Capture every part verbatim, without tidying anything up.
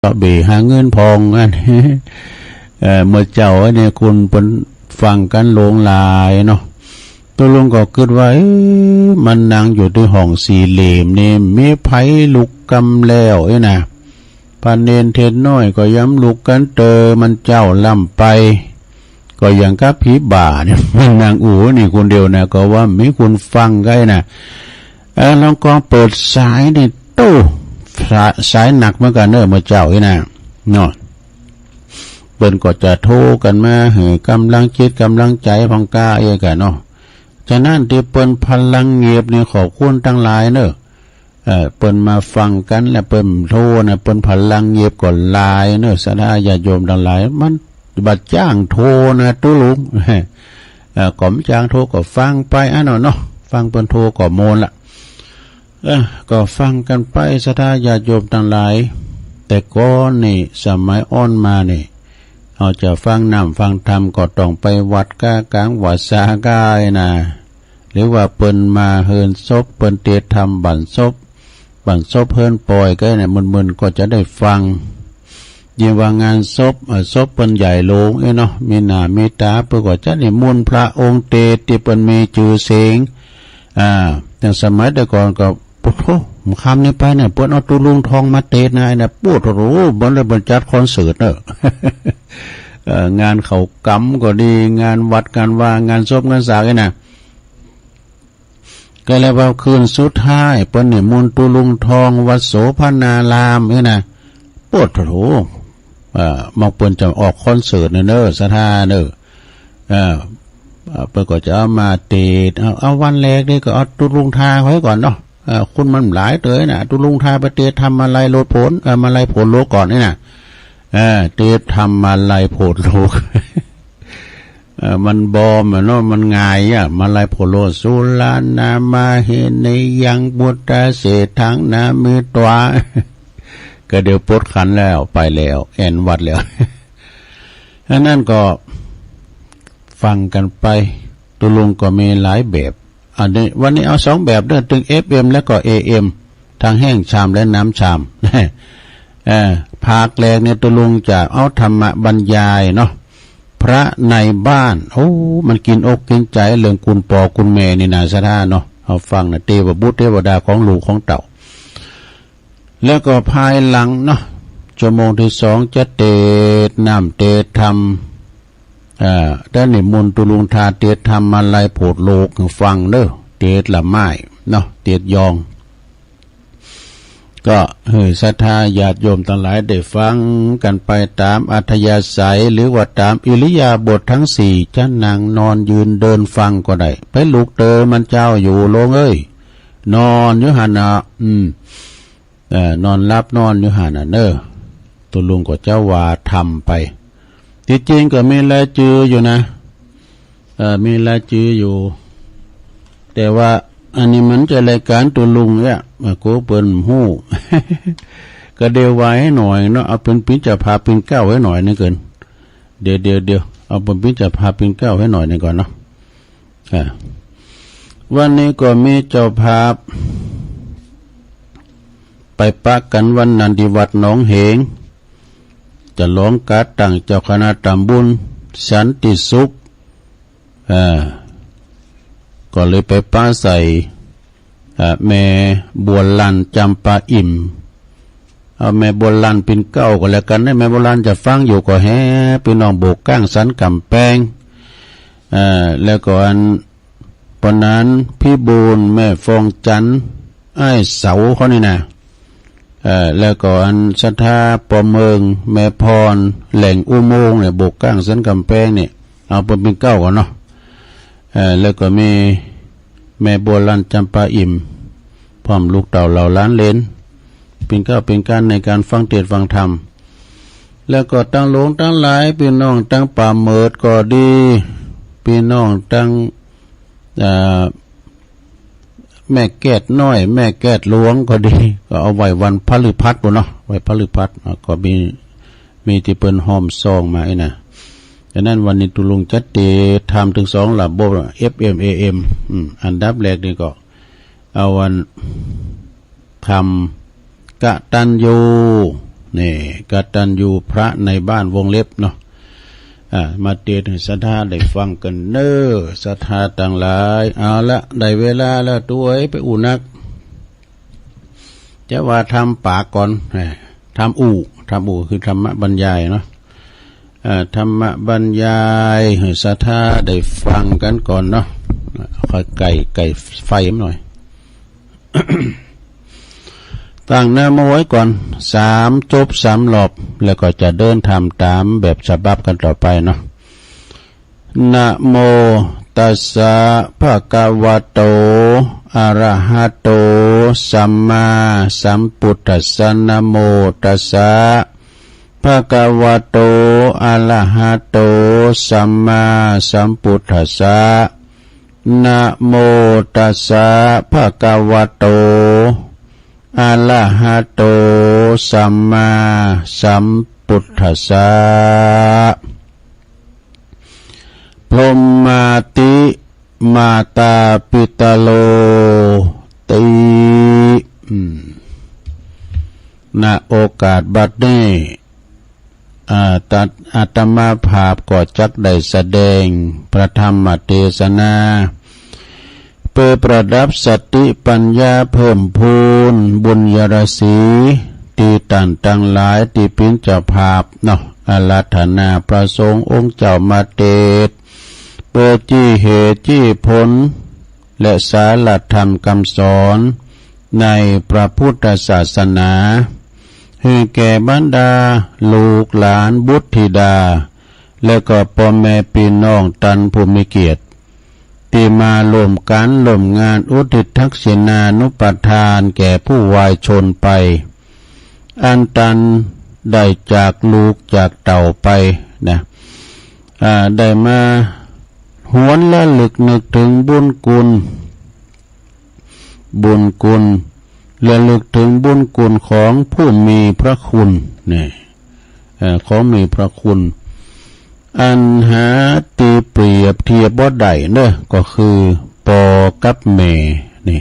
ก็เบ่หาเงินพองอัน เอ่อ เมื่อเจ้าเนี่ยคุณเปิ้นฟังกันหลงหลายเนาะ ตกลงก็คิดว่า เอ๊ะ มันนั่งอยู่ที่ห้องสี่เหลี่ยมนี่ มีไผลุกกำแล้วเอ้ยนะ พระเณรเทศน้อยก็ย้ำลุกกันเตอ มันเจ้าล้ำไป ก็อย่างกับผีบ้าเนี่ย มันนั่งอู้นี่คนเดียวนะ ก็ว่ามีคนฟังไกนะ เออ ลองกองเปิดสายนี่ ตู้ สาย สายหนักเหมือนกันเนอะ เมื่อเจ้านี่นะ เนาะ เปิ้นก็จะโทรกันมาให้กำลังจิตกำลังใจพองกาเองกันเนาะ ฉะนั้นที่เปิ้นพลังเงียบนี่ขอบคุณทั้งหลายเนอะ เออ เปิ้นมาฟังกันและเปิ้นโทรนะ เปิ้นพลังเงียบก็หลายเนอะ ศรัทธาญาติโยมทั้งหลาย มันบัดจ้างโทรนะ ตุ๊ลุง เออ ก็บ่จ้างโทรก็ฟังไปอันเนาะเนาะ ฟังเปิ้นโทรก็โมนละ เออ ก็ฟังกันไป ศรัทธาญาติโยมทั้งหลาย แต่ก่อนนี่ สมัยอ่อนมานี่ เฮาจะฟังน้ำฟังธรรมก็ต้องไปวัดกากลางวัดสากายนะ หรือว่าเปิ้นมาเฮือนศพ เปิ้นเตรียมทำบั้นศพ บั้นศพเฮือนปอยก็เนี่ย มึนๆ ก็จะได้ฟัง ยิ่งว่างานศพ เอ่อ ศพเปิ้นใหญ่หลวงเอ้ยเนาะ มีหน้ามีตา เปิ้นก็จะนิมนต์พระองค์เตรียมที่เปิ้นมีชื่อเสียง อ่า อย่างสมัยแต่ก่อนก็ โอ้โห ค่ำนี้ไปเนี่ย เปิ้นเอาตุ๊ลุงทองมาเตรียมนะ ไอ้นะ ปวดหัว เปิ้นเลย เปิ้นจัดคอนเสิร์ตเนอะ เอ่อ งานเขากำก็ดี งานวัดงานวา งานศพงานสากนี่นะ ก็เลยว่าคืนสุดท้าย เปิ้นนิมนต์ตุ๊ลุงทองวัดโสภณารามนี่นะ ปวดหัว เอ่อ มองเปิ้นจะออกคอนเสิร์ตเนอะเนอะ ศรัทธาเนอะ เอ่อ เอ่อ เปิ้นก็จะเอามาเตรียม เอา เอาวันแรกนี่ก็เอาตุ๊ลุงทาไว้ก่อนเนาะ เอ่อ คนมันหลายเต๋อนะ ตุ๊ลุงทาไปเตรียมทำมาลัยโลดโผน เอ่อ มาลัยโผนโลกก่อนนี่นะ เอ่อ เตรียมทำมาลัยโผนโลก เอ่อ มันบอมอะเนาะ มันง่ายอะ มาลัยโผนโลก สุรานามาเฮนิยัง ปุตตาเสถังนามิตวา ก็เดี๋ยวปลดขันแล้ว ไปแล้ว แอนวัดแล้ว อันนั้นก็ฟังกันไป ตุ๊ลุงก็มีหลายแบบ อันนี้ วันนี้เอาสองแบบเด้อ ตึง เอฟเอ็ม แล้วก็ เอเอ็ม ทั้งแห้งชามและน้ำชาม เอ่อ ภาคแรกเนี่ยตุ๊ลุงจะเอาธรรมบรรยายเนาะ พระในบ้าน โอ้ มันกินอกกินใจเรื่องคุณปอคุณแม่นี่นะ ศรัทธาเนาะ เอาฟังนะ เตวบุตรเตวดาของลูกของเต้า แล้วก็ภายหลังเนาะ ชั่วโมงที่สองจะเตรียมน้ำเตรียมธรรม เอ่อ ได้นิมนต์ตุ๊ลุงทาเตรียมทำมาลัยโผนโลกฟังเด้อ เตรียมละไม้เนาะ เตรียมยอง ก็ให้ศรัทธาญาติโยมทั้งหลายได้ฟังกันไปตามอัธยาศัย หรือว่าตามอิริยาบถทั้งสี่ จะนั่งนอนยืนเดินฟังก็ได้ ไปลุกเตอมันเจ้าอยู่ โลงเอ้ย นอนอยู่หั่นน่ะ อืม เอ่อ นอนหลับนอนอยู่หั่นน่ะเนอะ ตุ๊ลุงก็จะว่าธรรมไป ที่จริงก็มีรายจืออยู่นะ เอ่อ มีรายจืออยู่ แต่ว่าอันนี้มันจะรายการตุ๊ลุงเนี่ย มาโกเปิ้นฮู้ ก็เดี๋ยวไว้ให้หน่อยเนาะ เอาเปิ้นปินจะพาปินเก้าให้หน่อยนึงก่อน เดี๋ยว เดี๋ยว เดี๋ยว เอาเปิ้นปินจะพาปินเก้าให้หน่อยนึงก่อนเนาะ อ่า วันนี้ก็มีเจ้าภาพ ไปปะกันวันนั้นที่วัดหนองเหง จะลองกาตั้งเจ้าคณะตำบลสันติสุข เอ่อ ก็เลยไปปะใส่ เอ่อ แม่บัวลันจำปาอิ่ม เอาแม่บัวลันปิ่นเกล้าก็แล้วกันนะ แม่บัวลันจะฟังอยู่ก็แฮ พี่น้องโบกก้างสันกำแพง เอ่อ แล้วก็อัน ปอนั้นพี่บูน แม่ฟองจันทร์ อ้ายเสาเขานี่นะ เอ่อ แล้วก็อันศรัทธาปอเมือง แม่พร แหล่งอุโมงค์เนี่ย โบกก้างสันกำแพงเนี่ย เอาเปิ้นปิ่นเกล้าก่อนเนาะ เอ่อ แล้วก็มีแม่บัวลันจำปาอิ่ม พร้อมลูกเต้าเหล่าหลานเหลน ปิ่นเกล้าปิ่นก้านในการฟังเทศน์ฟังธรรม แล้วก็ตังหลวงตังหลาย พี่น้องตังป่าเหมิดก็ดี พี่น้องตัง เอ่อ แม่แก้ดน้อย แม่แก้ดหลวงก็ดี ก็เอาไว้วันพฤหัสปุ้นเนาะ ไว้พฤหัส อ่ะ ก็มี มีที่เปิ้นห้อมซองมาไอ้นะ ฉะนั้นวันนี้ตุ๊ลุงจะเตรียมทำถึงสองระบบ เอฟเอ็ม เอเอ็ม อืม อันดับแรกนี่ก็ เอาวันทำกตัญญู นี่ กตัญญูพระในบ้านวงเล็บเนาะ อ่า มาเตศน์ให้ศรัทธาได้ฟังกันเน้อ ศรัทธาตังหลาย เอาละ ได้เวลาแล้ว ตัวเอ้ย ไปอู้นัก จะว่าทำปากก่อน แหม ทำอู้ ทำอู้คือธรรมบรรยายเนาะ เอ่อ ธรรมบรรยายให้ศรัทธาได้ฟังกันก่อนเนาะ ค่อยไก่ ไก่ไฟมันหน่อย ตั้งนะโมไว้ก่อน สาม จบสามรอบ แล้วก็จะเดินทำตามแบบฉบับกันต่อไปเนาะ นะโมตัสสะ ภะคะวะโต อะระหะโต สัมมาสัมพุทธัสสะ นะโมตัสสะ ภะคะวะโต อะระหะโต สัมมาสัมพุทธัสสะ นะโมตัสสะ ภะคะวะโต อะระหะโต สัมมาสัมพุทธัสสะ พรหมาติ มาตาปิตะโลติ อืม ณ โอกาสบัดนี้ อ่า ตัด อาตมาภาพก็จักได้แสดงพระธรรมเทศนา เพื่อประดับสติปัญญาเพิ่มพูนบุญญาราศี ที่ต้านตังหลายที่เป๋นเจ้าภาพเนาะ อาราธนาพระสงฆ์องค์เจ้ามาเตศน์ เพื่อจี้เหตุจี้ผล และสาระธรรมคำสอนในพระพุทธศาสนา หื้อแก่บรรดาลูกหลานบุตรธิดา และก็ป้อแม่ปี้น้องต้านผู้มีเกียรติ ตี้มาร่วมก๋านร่วมงานอุทิศทักษิณานุปทานแก่ผู้วายชนไป อันต้านได้จากลูกจากเต้าไปนะ อ่า ได้มาหวนระลึกนึกเถิงบุญคุณ บุญคุณ ระลึกเถิงบุญคุณของผู้มีพระคุณ นี่ เอ่อ ของมีพระคุณ อันหาตี้เปรียบเทียบบ่ได้เน้อ ก็คือป้อกับแม่ นี่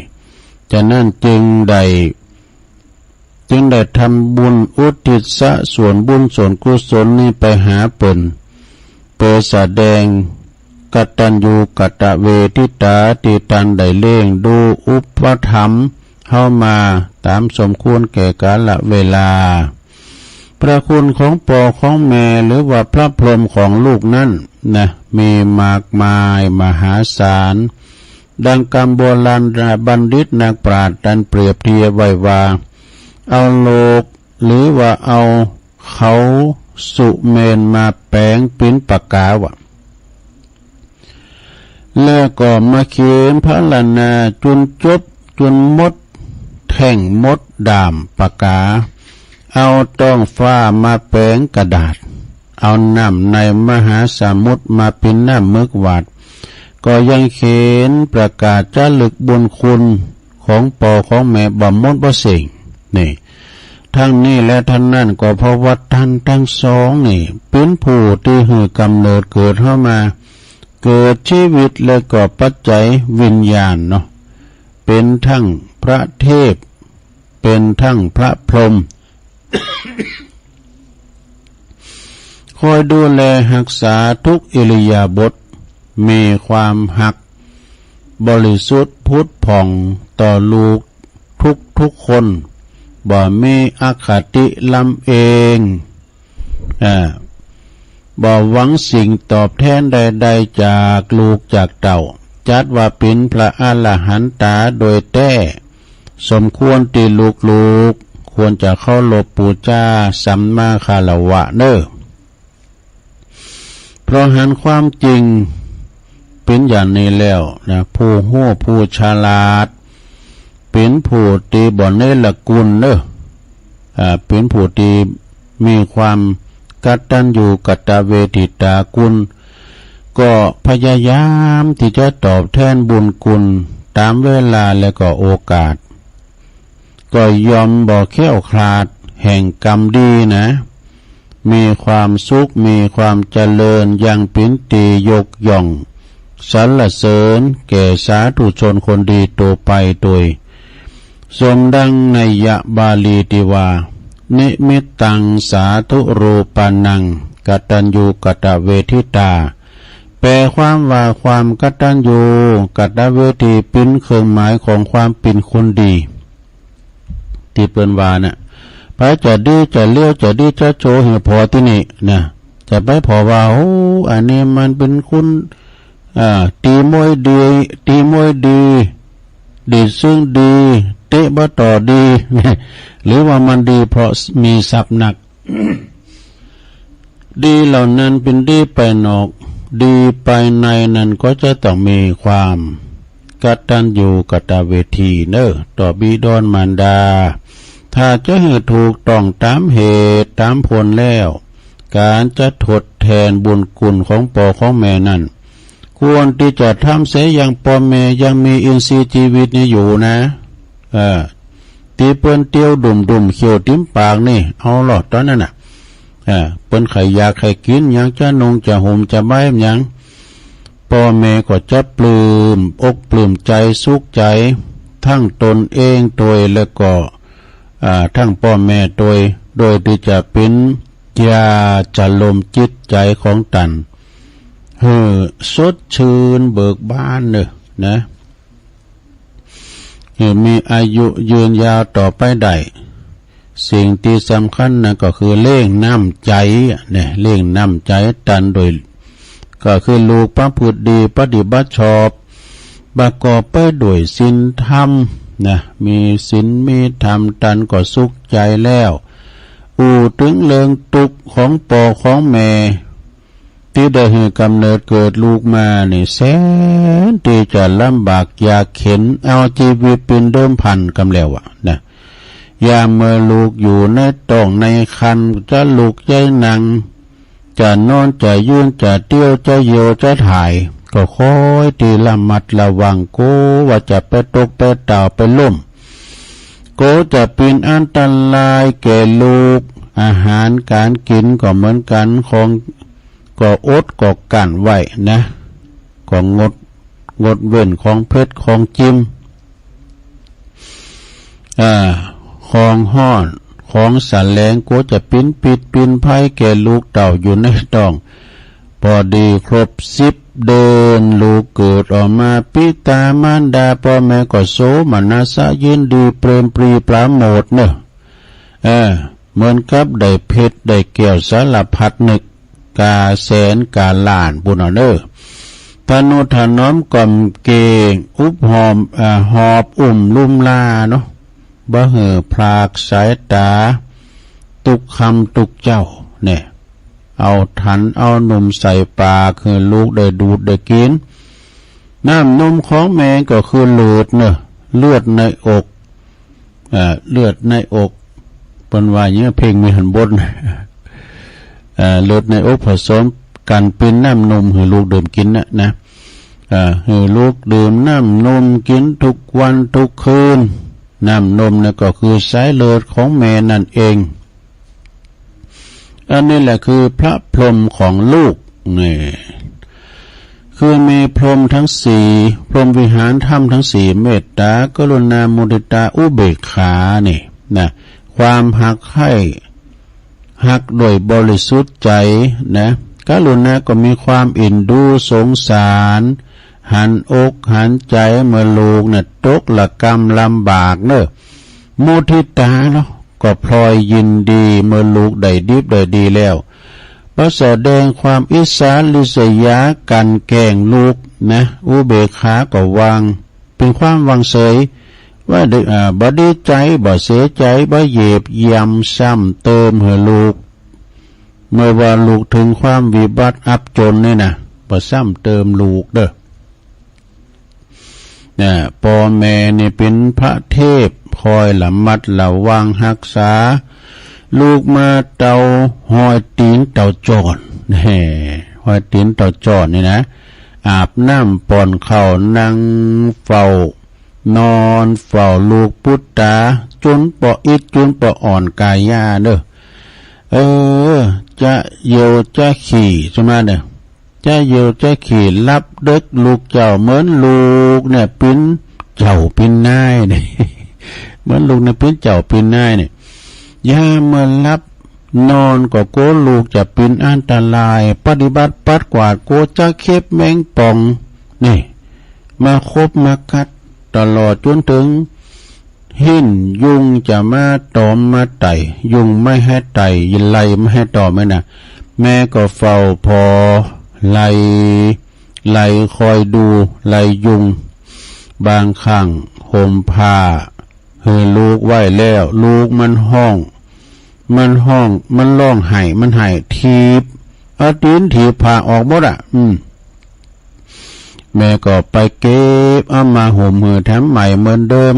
ฉะนั้นจึงได้ จึงได้ทำบุญอุทิศส่วนบุญส่วนกุศลนี้ไปหาเปิ้น เปื้อแสดงกตัญญูกตเวทิตาตี้ต้านได้เลี้ยงดูอุปถัมภ์เฮามาต๋ามสมควรแก่กาลเวลา พระคุณของป้อของแม่หรือว่าพระพรหมของลูกนั้นนะ มีมากมายมหาศาล ดังกำโบราณบัณฑิตนักปราชญ์ต้านเปรียบเทียบไว้ว่า เอาโลก หรือว่าเอาเขาสุเมนมาแป๋งเป๋นปากกาว่ะ แล้วก็มาเขียนพรรณนาจุนจบจุนหมดแท่งหมดด้ามปากกา เอาท้องฟ้ามาแป๋งกระดาษ เอาน้ำในมหาสมุทรมาเป๋นน้ำเมือกหวาด ก็ยังเขียนประกาศจะลึกบุญคุณของป้อของแม่บ่หมดบ่เส้น นี่ ทั้งนี้และทั้งนั้นก็เพราะว่าต้านตังสองนี่ เป๋นผู้ตี้หื้อกำเนิดเกิดเฮามา เกิดชีวิตและก็ปัจจัยวิญญาณเนาะ เป๋นตังพระเทพ เป๋นตังพระพรหม คอยดูแลฮักษาทุกอิริยาบถ มีความฮักบริสุทธิ์ผุดผ่องต่อลูกทุกๆคน บ่มีอคติลำเอียง อ่า บ่หวังสิ่งตอบแทนใดๆจากลูกจากเต้า จัดว่าเป๋นพระอรหันตาโดยแต๊ สมควรตี้ลูกๆควรจะเคารพปู๋จา สัมมาคารวะเน้อ เพราะหันความจริงเป๋นอย่างนี้แล้วนะ ผู้ฮู้ผู้ฉลาด เป๋นผู้ตี้บ่เนรคุณเน้อ อ่า เป๋นผู้ตี้มีความกตัญญูกตเวทิตาคุณ ก็พยายามตี้จะตอบแทนบุญคุณต๋ามเวลาและก็โอกาส ก็ย่อมบ่แคล้วคลาดแห่งกรรมดีนะ มีความสุข มีความเจริญ ยังเป๋นตี้ยกย่องสรรเสริญแก่สาธุชนคนดีโตไปโดย สมดังนัยยะบาลีตี้ว่า นิมิตตังสาธุรูปานัง กตัญญูกตเวทิตา แปลความว่าความกตัญญูกตเวทีเป็นเครื่องหมายของความเป็นคนดี ที่เปิ้นว่าน่ะ ไปจะดีจะเลี้ยวจะดีจะโชว์ให้พอที่นี่นะ จะไปพอว่า โอ้ อันนี้มันเป็นคน อ่า ตีมวยดี ตีมวยดี ดีดซึ่งดี เตะบ่ต่อดี หรือว่ามันดีเพราะมีทรัพย์นัก ดีเหล่านั้นเป็นดีภายนอก ดีภายในนั้นก็จะต้องมีความกตัญญูกตเวทีเนอะ ต่อบิดามารดา ถ้าจะให้ถูกต้องตามเหตุตามผลแล้ว การจะทดแทนบุญคุณของพ่อของแม่นั้น ควรที่จะทำเสียอย่างพ่อแม่ยังมีอินทรีย์ชีวิตนี้อยู่นะ เออ ที่เปิ้นเตียวดุ่มๆ เขียวติ่มปากนี่ เอาหลอดตอนนั้นน่ะ เออ เปิ้นใค่อยากใค่กินหยัง จะนุ่งจะห่มจะใบ้หยัง พ่อแม่ก็จะปลื้มอกปลื้มใจสุขใจ ทั้งตนเองโดย แล้วก็ อ่า ทั้งพ่อแม่โดย โดยที่จะเป็นยาจะลมจิตใจของตัน หื้อสดชื่นเบิกบานเนอะนะ หื้อมีอายุยืนยาวต่อไปได้ สิ่งที่สำคัญนั่นก็คือเลี้ยงน้ำใจอะเนี่ย เลี้ยงน้ำใจตันโดย ก็คือลูกประพฤติดีปฏิบัติชอบ ประกอบไปด้วยศีลธรรมนะ มีศีลมีธรรมตันก็สุขใจแล้ว อู้ถึงเรื่องทุกข์ของพ่อของแม่ ที่ได้หื้อกำเนิดเกิดลูกมานี่แสนที่จะลำบากยากเข็ญ เอาชีวิตเป็นเดิมพันกำแล้วอะนะ ยามเมื่อลูกอยู่ในท้องในครรภ์ จะลุกจะนั่ง จะนอนจะยืนจะเตียวจะเยียวจะถ่าย ก็คอยที่ระมัดระวัง กลัวว่าจะไปตกไปต่าวไปล้ม กลัวจะเป็นอันตรายแก่ลูก อาหารการกินก็เหมือนกัน ของ ก็อดก็กั้นไว้นะ ก็งด งดเว้นของเผ็ดของจิม อ่า ของฮ้อน ของแสลง กลัวจะเป็นพิษเป็นภัยแก่ลูกเต้าอยู่ในท้อง พอดีครบสิบเดือน ลูกเกิดออกมา ปิตามารดาพ่อแม่ก็โสมนัสยินดีเปรมปรีปราโมทย์เนอะ เออ เหมือนกับได้เพชรได้แก้วสารพัดนึก กาแสนกาล้านปุ้นเอาเนอะ ทะนุถนอมกล่อมเกล้ง อุบหอม เอ่อ หอบอุ้มลุ่มลาเนาะ บ่หื้อพรากสายตา ทุกค่ำทุกเจ๊า เนี่ย เอาถันเอานมใส่ปาก หื้อลูกได้ดูดได้กิ๋น น้ำนมของแม่ก็คือเลือดเนอะ เลือดในอก เอ่อ เลือดในอก เปิ้นว่าอย่างนี้ เพ่งมีหันบน เอ่อ เลือดในอกผสมกันเป็นน้ำนมหื้อลูกดื่มกิ๋นน่ะนะ เอ่อ หื้อลูกดื่มน้ำนมกิ๋นทุกวันทุกคืน น้ำนมเนี่ยก็คือสายเลือดของแม่นั่นเอง อันนี้แหละคือพระพรหมของลูก นี่ คือมีพรหมทั้งสี่ พรหมวิหารธรรมทั้งสี่ เมตตา กรุณา มุทิตา อุเบกขา นี่นะ ความฮักใคร่ ฮักโดยบริสุทธิ์ใจนะ กรุณาก็มีความเอ็นดูสงสาร หันอกหันใจเมื่อลูกเนี่ยตกระกำลำบากเนอะ มุทิตาเนาะ ก็พลอยยินดีเมื่อลูกได้ดิบได้ดีแล้ว บ่แสดงความอิจฉาริษยากันแกล้งลูกนะ อุเบกขาก็วาง เป็นความวางเฉย ว่าดี อ่า บ่ดีใจ บ่เสียใจ บ่เหยียบย่ำซ้ำเติมหื้อลูก เมื่อว่าลูกถึงความวิบัติอับจนนี่นะ บ่ซ้ำเติมลูกเด้อ เนี่ย พ่อแม่นี่เป็นพระเทพ คอยระมัดระวังฮักษา ลูกมาเต้าฮอยตี๋นเต้าจ้อน แหม ฮอยตี๋นเต้าจ้อนนี่นะ อาบน้ำป้อนข้าว นั่งเฝ้า นอนเฝ้าลูกปุตตา จุนปออิดจุนปออ่อนกายาเด้อ เออ จะเยี่ยวจะขี่ ใช่ไหมเนี่ย จะเยี่ยวจะขี่หลับดึก ลูกเจ้าเหมือนลูกเนี่ยเป็นเจ้าเป็นนายเนี่ย เหมือนลูกเนี่ยเป็นเจ้าเป็นนายเนี่ย ยามเมื่อหลับนอนก็กลัวลูกจะเป็นอันตราย ปฏิบัติปัดกวาดกลัวจะเข็บแมงป่อง นี่ มาขบมากัดตลอดจนถึง หิ้นยุงจะมาตอมมาไต่ ยุงไม่ให้ไต่ ไล่ไม่ให้ตอมนั่นนะ แม่ก็เฝ้าพอ ไล่ ไล่คอยดู ไล่ยุง บางครั้งห่มผ้าหื้อลูกไว้แล้ว ลูกมันฮ้อง มันฮ้อง มันร้องไห้ มันไห้ ถีบ เอาตีนถีบผ้าออกหมดอะ อืม แม่ก็ไปเก็บเอามาห่มหื้อแถมใหม่เหมือนเดิม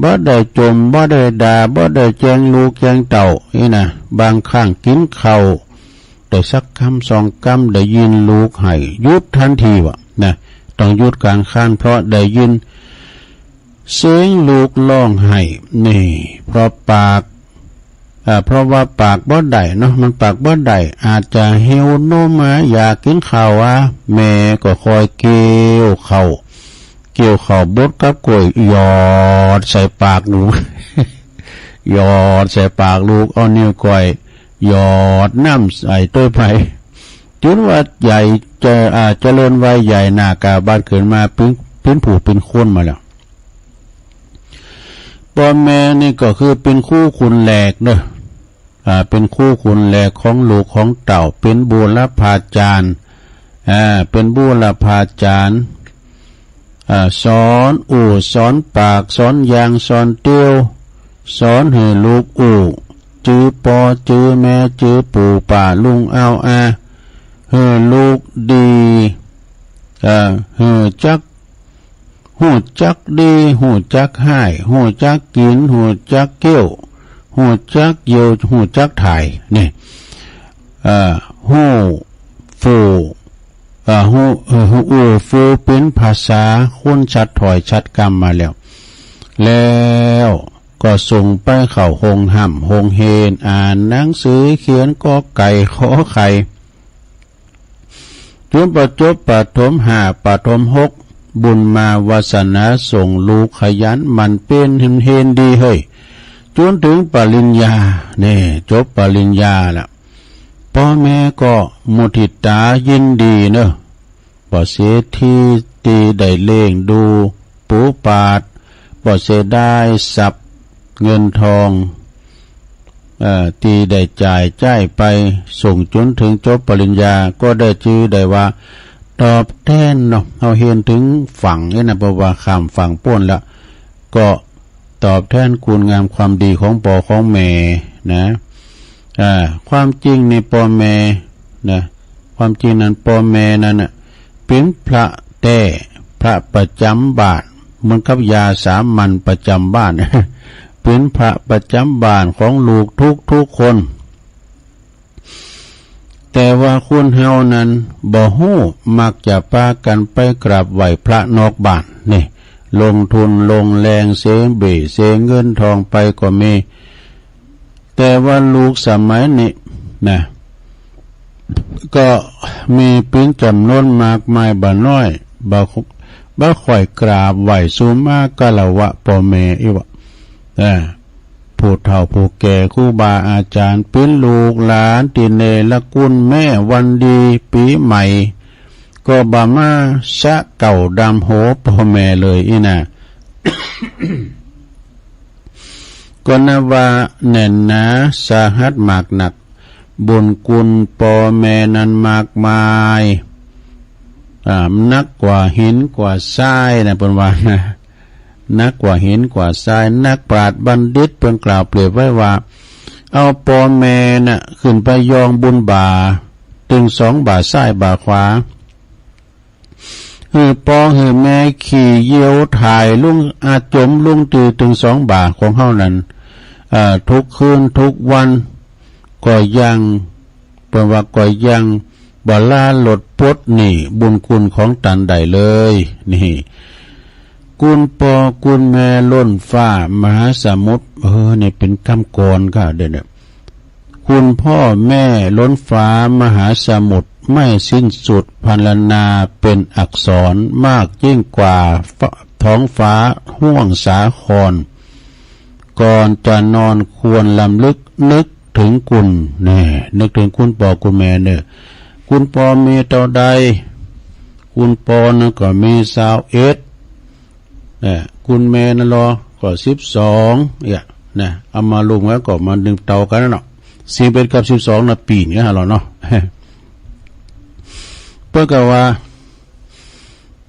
บ่ได้จม บ่ได้ด่า บ่ได้แจ้งลูกแจ้งเต้า นี่นะ บางครั้งกินข้าวได้สักกำสองกำ ได้ยินลูกไห้ หยุดทันทีวะ นะ ต้องหยุดกลางคัน เพราะได้ยินเสียงลูกร้องไห้ นี่ เพราะปาก อ่า เพราะว่าปากบ่ได้เนาะ มันปากบ่ได้ อาจจะหิวนมมา อยากกินข้าวอะ แม่ก็คอยเคี้ยวข้าว เคี้ยวข้าวบดกับกล้วย หยอดใส่ปากลูก หยอดใส่ปากลูก เอานิ้วก้อย หยอดน้ำใส่ถ้วยไป จนว่าใหญ่ เจ- อ่า เจริญวัยใหญ่หน้ากาบานขึ้นมา เป็น- เป็นผู้เป็นคนมาแล้ว ป้อแม่นี่ก็คือเป็นคู่คุณแหลกเนาะ อ่า เป็นคู่คุณแหลกของลูกของเต้า เป็นบูรพาจารย์ อ่า เป็นบูรพาจารย์ อ่า สอนอู้ สอนปาก สอนอย่าง สอนเตี้ยว สอนหื้อลูกอู้ จื้อป้อ จื้อแม่ จื้อปู่ป้าลุงอาวอา หื้อลูกดี อ่า หื้อจัก ฮู้จักดี ฮู้จักฮ้าย ฮู้จักกิน ฮู้จักเคี้ยว ฮู้จักเยี่ยว ฮู้จักถ่าย นี่ อ่า ฮู้ฟู่ อ่า ฮู้ เอ่อ ฮู้อู้ฟู่เป็นภาษาคนชัดถ้อยชัดคำมาแล้ว แล้วก็ส่งไปเข้าโฮงฮ่ำโฮงเฮียน อ่านหนังสือเขียนกอไก่ขอไข่ จนปะจบประถมห้า ประถมหก บุญมาวาสนาส่งลูกขยันหมั่นเพียรเฮนดีเฮ้ย จนถึงปริญญา นี่ จบปริญญาละ ป้อแม่ก็มุทิตายินดีเนอะ บ่เสียทีที่ได้เลี้ยงดูปูปาด บ่เสียดายทรัพย์เงินทอง เอ่อ ที่ได้จ่ายจ่ายไป ส่งจนถึงจบปริญญา ก็ได้จื้อได้ว่า ตอบแทนเนาะ เฮาเฮียนถึงฝั่งนี่นะ เพราะว่าข้ามฝั่งป๊นละ ก็ตอบแทนคุณงามความดีของป้อของแม่นะ อ่า ความจริงนี่ป้อแม่นะ ความจริงนั้นป้อแม่นั้นน่ะ เป็นพระแต๊ พระประจำบ้าน เหมือนกับยาสามัญประจำบ้าน เป็นพระประจำบ้านของลูกทุกๆคน แต่ว่าคนเฮานั้นบ่ฮู้ มักจะปากันไปกราบไหว้พระนอกบ้าน นี่ ลงทุนลงแรงเสียเบ้เสียเงินทองไปก็มี แต่ว่าลูกสมัยนี้นะ ก็มีเป็นจ๋ำนวนมากมายบ่น้อย บ่- บ่ค่อยกราบไหว้สุมาคารวะป้อแม่อีกวะ อ่า ผู้เฒ่าผู้แก่ครูบาอาจารย์ เป็นลูกหลานที่เนรคุณแม่วันดีปีใหม่ ก็บ่มาสะเก้าดำหัวป้อแม่เลยอี้นะ ก็นับว่าแน่นหนาสาหัสมากนัก บุญคุณป้อแม่นั้นมากมาย อ่า หนักกว่าหินกว่าทรายนะ เปิ้นว่านะ หนักกว่าหินกว่าทราย นักปราชญ์บัณฑิตเปิ้นกล่าวเปรียบไว้ว่า เอาป้อแม่น่ะขึ้นไปยองบุญบ่า ตึงสองบ่าซ้ายบ่าขวา หื้อป้อหื้อแม่ขี่เยี่ยวถ่ายลุงอาจมลุงตีตึงสองบ่าของเฮานั้น เอ่อ ทุกคืนทุกวัน ก็ยัง เปิ้นว่าก็ยังบ่ลาลดปลดหนี้บุญคุณของตันได้เลย นี่ คุณป้อคุณแม่ล้นฟ้ามหาสมุทร เออ นี่เป็นกำกรค่ะ เดี๋ยวนี้ คุณพ่อแม่ล้นฟ้ามหาสมุทรไม่สิ้นสุด พรรณนาเป็นอักษรมากยิ่งกว่าฟ้า- ท้องฟ้าห้วงสาคร ก่อนจะนอนควรรำลึกนึกถึงคุณ นี่ นึกถึงคุณปอคุณแม่เนอะ คุณปอมีเต้าใด คุณปอนั่นก็มีซาวเอ็ด นะ คุณแม่นั่นลอก็สิบสอง เนี่ย นะ เอามารวมกันก็มาหนึ่งเต้ากันเนาะ สิบเอ็ดกับสิบสองนะ ปี๋นกันหาลอเนาะ เปิ้นก็ว่า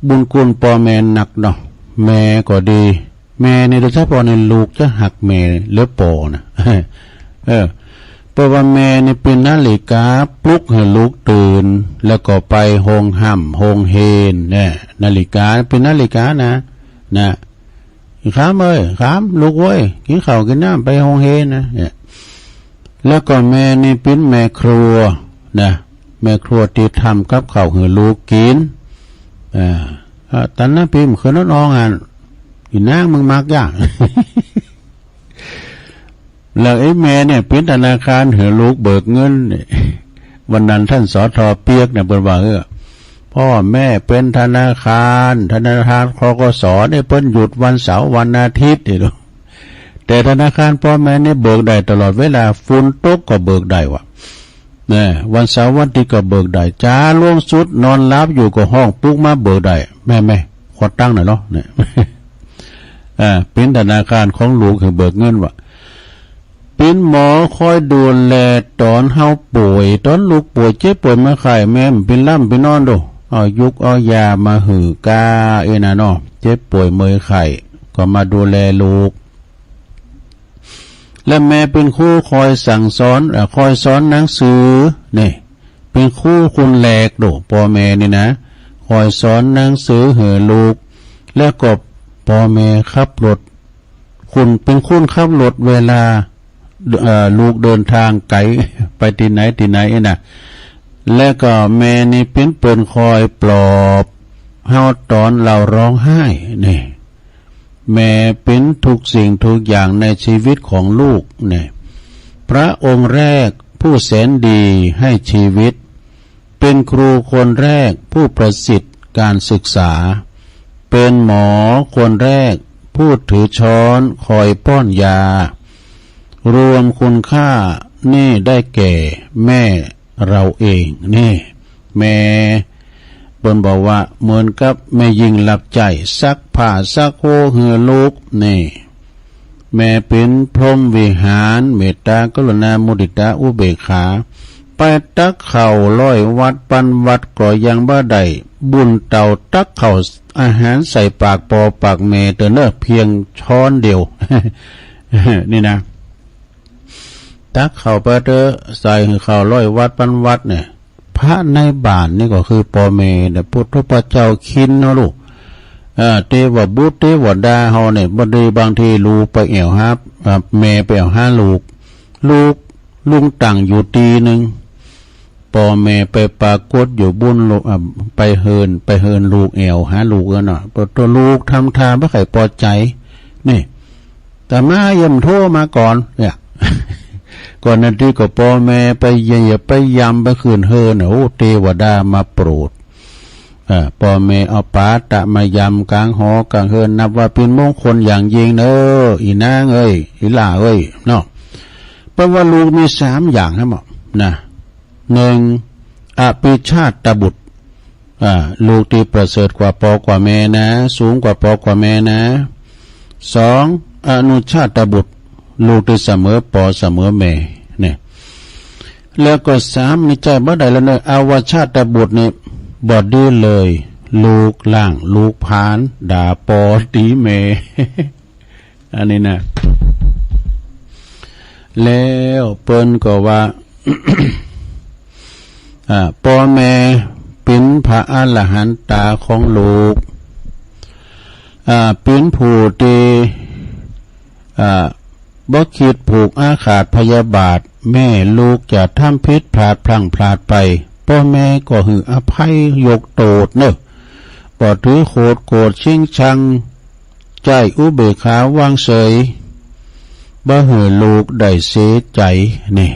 บุญคุณปอแม่นักเนาะ แม่ก็ดี แม่นี่โดยเฉพาะนี่ลูกจะฮักแม่เหลือปอนะ เออ เปิ้นว่าแม่นี่เป๋นนาฬิกาปลุกหื้อลูกตื่น แล้วก็ไปโฮงฮ่ำโฮงเฮียน เนี่ย นาฬิกาเป๋นนาฬิกานะ นะ ขามเอ้ย ขาม ลูกเว้ย กิ๋นข้าวกิ๋นน้ำ ไปโฮงเฮียนนะ เนี่ย แล้วก็แม่นี่เป๋นแม่ครัวนะ แม่ครัวตี้ทำกับข้าวหื้อลูกกิ๋น อ่า อ่า ตันนะ ปี๋มคืนนั้นอองอัน อีนางมึงมักย่าง แล้วไอ้แม่เนี่ยเป๋นธนาคารหื้อลูกเบิกเงินเนี่ย วันนั้นท่าน สท.เปียก เนี่ยเปิ้นว่า เออ พ่อแม่เป็นธนาคาร ธนาคาร ธ.ก.ส. เนี่ยเปิ้นหยุดวันเสาร์วันอาทิตย์นี่ลูก แต่ธนาคารพ่อแม่นี่เบิกได้ตลอดเวลา ฝนตกก็เบิกได้วะ นะ วันเสาร์วันอาทิตย์ก็เบิกได้ จ๋าล่วงสุดนอนหลับอยู่ก็ฮ้องปลุกมาเบิกได้ แม่ แม่ ขอตังค์หน่อยเนาะ เนี่ย อ่า เป๋นธนาคารของลูกหื้อเบิกเงินวะ เป๋นหมอคอยดูแลต๋อนเฮาป่วย ต๋อนลูกป่วยเจ็บป่วยมาไข้ แม่บ่เป๋นหลับบ่เป๋นนอนโด เอายุกเอายามาหื้อก้า เอ้ยนะเนาะ เจ็บป่วยเมื่อยไข้ ก็มาดูแลลูก และแม่เป๋นครูคอยสั่งสอน เอ่อ คอยสอนหนังสือ นี่ เป๋นครูคนแรกโด ปอแม่นี่นะ คอยสอนหนังสือหื้อลูก แล้วก็ปอแม่ขับรถ คนเป๋นคนขับรถเวลา เอ่อ ลูกเดินทางไกล ไปตี้ไหนตี้ไหนนะ และก็แม่นี่เป๋นเปิ้นคอยปลอบเฮาต๋อนเฮาฮ้องไห้ นี่ แม่เป๋นทุกสิ่งทุกอย่างในชีวิตของลูก นี่ พระองค์แรกผู้แสนดีให้ชีวิต เป็นครูคนแรกผู้ประสิทธิ์การศึกษา เป็นหมอคนแรกผู้ถือช้อนคอยป้อนยา รวมคุณค่านี่ได้แก่แม่เราเอง นี่ แม่ เปิ้นบอกว่าเหมือนกับแม่หญิงรับใช้ ซักผ้าซักโฮหื้อลูก นี่ แม่เป๋นพรหมวิหาร เมตตากรุณามุทิตาอุเบกขา ไปตักข้าวร้อยวัดปันวัดก็ยังบ่ได้บุญเต้าตักข้าวอาหารใส่ปากปอปากแม่เต้อเนอะ เพียงช้อนเดียว นี่นะ ตักข้าวไปเต้อ ใส่หื้อข้าวร้อยวัดปันวัดเนี่ย พระในบ้านนี่ก็คือปอแม่เนี่ย พุทธพระเจ้าคินเนาะลูก เอ่อ เตวบุตรเตวดาเฮาเนี่ย บ่ดี บางทีลูกไปแอ่วหา เอ่อ แม่ไปแอ่วหาลูก ลูก ลุงตั้งอยู่ตี้หนึ่ง ปอแม่ไปปรากฏอยู่บุ้นลูก เอ่อ ไปเฮิน ไปเฮินลูก แอ่วหาลูกเอิ้นเนาะ ปะโตลูกทำท่าบ่ใค่ปอใจ๋ นี่ แต่มาเยี่ยมโทรมาก่อน เนี่ย ก่อนนั้นตี้ก็ปอแม่ไปเยี่ยมไปยามไปขึ้นเฮินน่ะ โอ้ เตวดามาโปรด เอ่อ ปอแม่เอาปาตะมายามกลางหอกลางเฮิน นับว่าเป๋นมงคลอย่างยิ่งเนอะ อีนางเอ้ย อีหล่าเอ้ย เนาะ เปิ้นว่าลูกมีสามอย่างครับหมอนะ หนึ่ง อภิชาตบุตร อ่า ลูกตี้ประเสริฐกว่าปอกว่าแม่นะ สูงกว่าปอกว่าแม่นะ สอง อนุชาตบุตร ลูกตี้เสมอปอเสมอแม่ เนี่ย แล้วก็สาม นี่ใจ้บ่ได้แล้วเนอะ อวชาตบุตรเนี่ย บ่ดีเลย ลูกล่าง ลูกผาน ด่าปอ ตี๋แม่ อันนี้นะ แล้วเปิ้นก็ว่า อ่า ปอแม่เป๋นพระอรหันตาของลูก อ่า เป๋นผู้ตี้ อ่า บ่คิดผูกอาฆาตพยาบาท แม้ลูกจะทำผิดพลาดพลั้งพลาดไป ปอแม่ก็หื้ออภัยยกโต้ษเนอะ บ่ถือโขดโกรธชิงชัง ใจ้อุเบกขาวางเฉย บ่หื้อลูกได้เสียใจ๋ นี่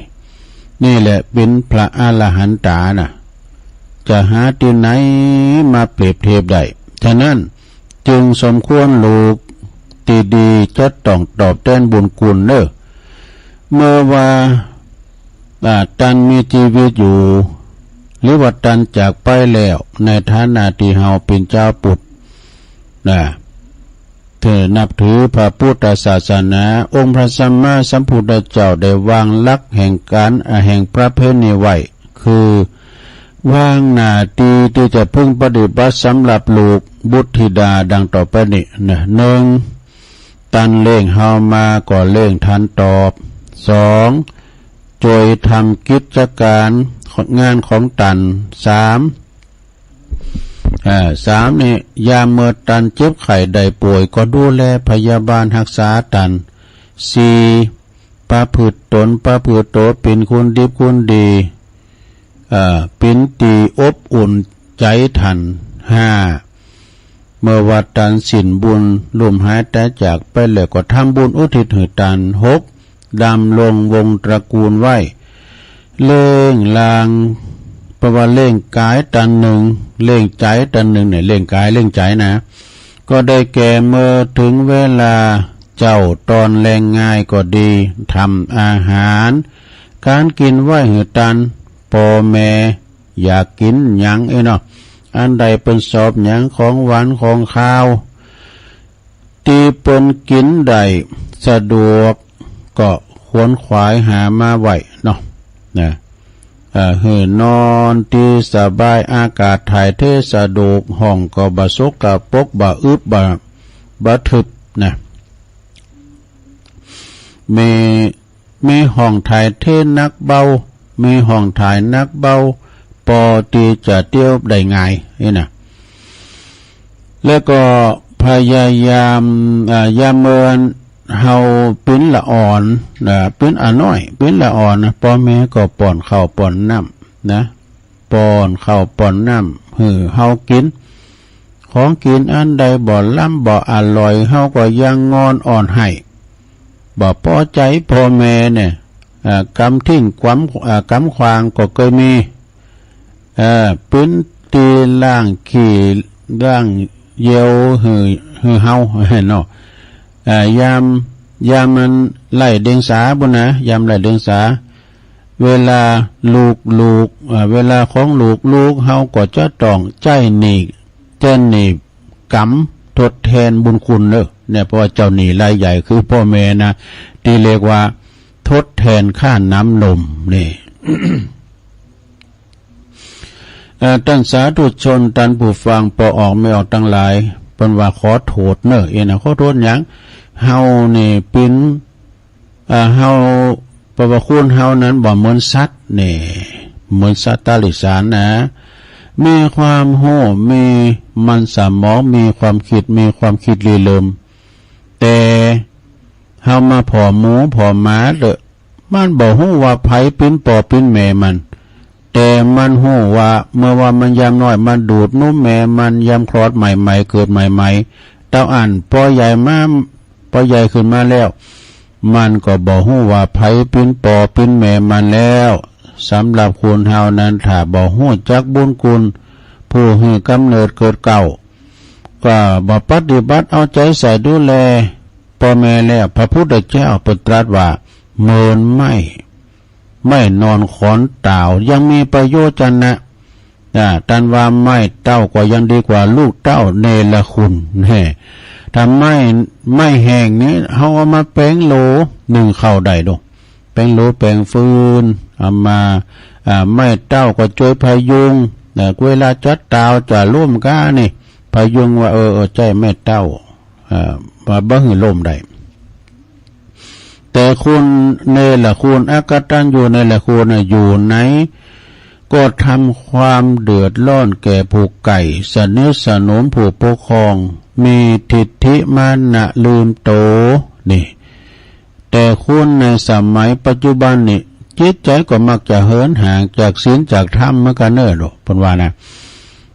นี่แหละเป๋นพระอรหันตานะ จะหาตี้ไหนมาเปรียบเทียบได้ ฉะนั้นจึงสมควรลูก ที่ดีจะต้องตอบแทนบุญคุณเนอะ เมื่อว่า อ่า ตันมีชีวิตอยู่ หรือว่าตันจากไปแล้ว ในฐานะที่เฮาเป็นชาวพุทธนะ เธอนับถือพระพุทธศาสนา องค์พระสัมมาสัมพุทธเจ้าได้วางหลักแห่งการ อ่า แห่งประเพณีไว้ คือวางหน้าที่ที่จะพึงปฏิบัติสำหรับลูกบุตรธิดาดังต่อไปนี้นะ หนึ่ง ตันเลี้ยงเฮามาก็เลี้ยงตันตอบ สอง ช่วยทำกิจการงานของตัน สาม อ่า สาม นี่ ยามเมื่อตันเจ็บไข้ได้ป่วยก็ดูแลพยาบาลรักษาตัน สี่ ประพฤติตนประพฤติตัวเป็นคนดีคนดี เอ่อ เป็นที่อบอุ่นใจตัน ห้า เมื่อว่าตันสิ้นบุญล้มหายตายจากไปแล้วก็ทำบุญอุทิศให้ตัน หก ดำรงวงศ์ตระกูลไว้ เลี้ยงลาง แปลว่าเลี้ยงก๋ายตันหนึ่ง เลี้ยงใจ๋ตันหนึ่งเนี่ย เลี้ยงก๋ายเลี้ยงใจ๋นะ ก็ได้แก่เมื่อถึงเวลาเจ๊าตอนแลงง่ายก็ดี ทำอาหาร ก๋านกิ๋นไว้หื้อตัน ป้อแม่อยากกิ๋นหยังเอ้ยเนาะ อันใดเปิ้นชอบหยัง ของหวานของคาว ตี้เปิ้นกิ๋นได้สะดวก ก็ขวนขวายหามาไว้เนาะ นะ เอ่อ หื้อนอนตี้สบาย อากาศถ่ายเทสะดวก ห้องก็บ่สกปรก บ่อึบ บ่ บ่ทึบนะ มี มีห้องถ่ายเทหนักเบา มีห้องถ่ายหนักเบา ปอตี้จะเตียวได้ง่ายนี่นะ แล้วก็พยายาม อ่า ยามเมินเฮาปิ้นละอ่อน อ่า ปิ้นอะน้อย ปิ้นละอ่อนนะ ป้อแม่ก็ป้อนข้าวป้อนน้ำนะ ป้อนข้าวป้อนน้ำหื้อเฮากิ๋น ของกิ๋นอันใดบ่ล้ำบ่อร่อย เฮาก็ยังงอนอ้อนไห้ บ่ปอใจ๋ป้อแม่เนี่ย อ่า กำทิ้ง กำ อ่า กำขว้างก็เกยมี เอ่อ ปิ้นตี้ล้างขี้ล้างเยี่ยวหื้อ หื้อเฮาเนาะ เอ่อ ยาม ยามมันไร้เดียงสาปุ้นนะ ยามไร้เดียงสา เวลาลูกๆ เอ่อ เวลาของลูกๆ เฮาก็จะต้องใจ๊หนี้ ใจ๊หนี้กำทดแทนบุญคุณเนอะ เนี่ย เพราะว่าเจ้าหนี้รายใหญ่คือป้อแม่นะ ตี้เรียกว่าทดแทนค่าน้ำนมนี่ เอ่อ ต้านสาธุชน ต้านผู้ฟัง ป้อออกแม่ออกตังหลาย เปิ้นว่าขอโทษเนอะ เอ้ยนะ ขอโทษหยัง เฮานี่ปิ้น อ่า เฮา แปลว่าคนเฮานั้นบ่เหมือนสัตว์นี่ เหมือนสัตว์ตาริสารนะ มีความฮู้ มีมันสมอง มีความคิด มีความคิดริเริ่ม แต่เฮามาผ่อหมูผ่อหมาเด้อ มันบ่ฮู้ว่าใผปิ้นป้อปิ้นแม่มัน แต่มันฮู้ว่าเมื่อว่ามันยามน้อยมันดูดนมแม่มันยามคลอดใหม่ๆ เกิดใหม่ๆ เต้าอั้นปอใหญ่มา ปอใหญ่ขึ้นมาแล้ว มันก็บ่ฮู้ว่าใผปิ้นป้อปิ้นแม่มันแล้ว สำหรับคนเฮานั้นถ้าบ่ฮู้จักบุญคุณผู้หื้อกำเนิดเกิดเกล้า ก็บ่ปฏิบัติเอาใจ๋ใส่ดูแลป้อแม่แล้ว พระพุทธเจ้าเปิ้นตรัสว่าเหมือนไม้ ไม้หนอนขอนตาว ยังมีประโยชน์นะ อ่า ต้านว่าไม้เต้าก็ยังดีกว่าลูกเต้าเนรคุณแน่ ถ้าไม้ ไม้แห้งนี่เฮาเอามาแป๋งโหลนึ่งข้าวได้ดอก แป๋งโหลแป๋งฟืน เอามา อ่า ไม้เต้าก็จ้วยพยุง อ่า เวลาจะตาวจะล้มก้านี่ พยุงว่า เออ เออ ใจ๊ไม้เต้า อ่า ว่าบ่หื้อล้มได้ แต่คนเนรคุณ อกตัญญูเนรคุณน่ะ อยู่ไหนก็ทำความเดือดร้อนแก่ผู้ใกล้ สนิทสนมผู้ปกครอง มีทิฐิมานะลืมโต นี่ แต่คนในสมัยปัจจุบันนี่ จิตใจ๋ก็มักจะเหินห่างจากศีลจากธรรมเหมือนกันเนอะ เปิ้นว่านะ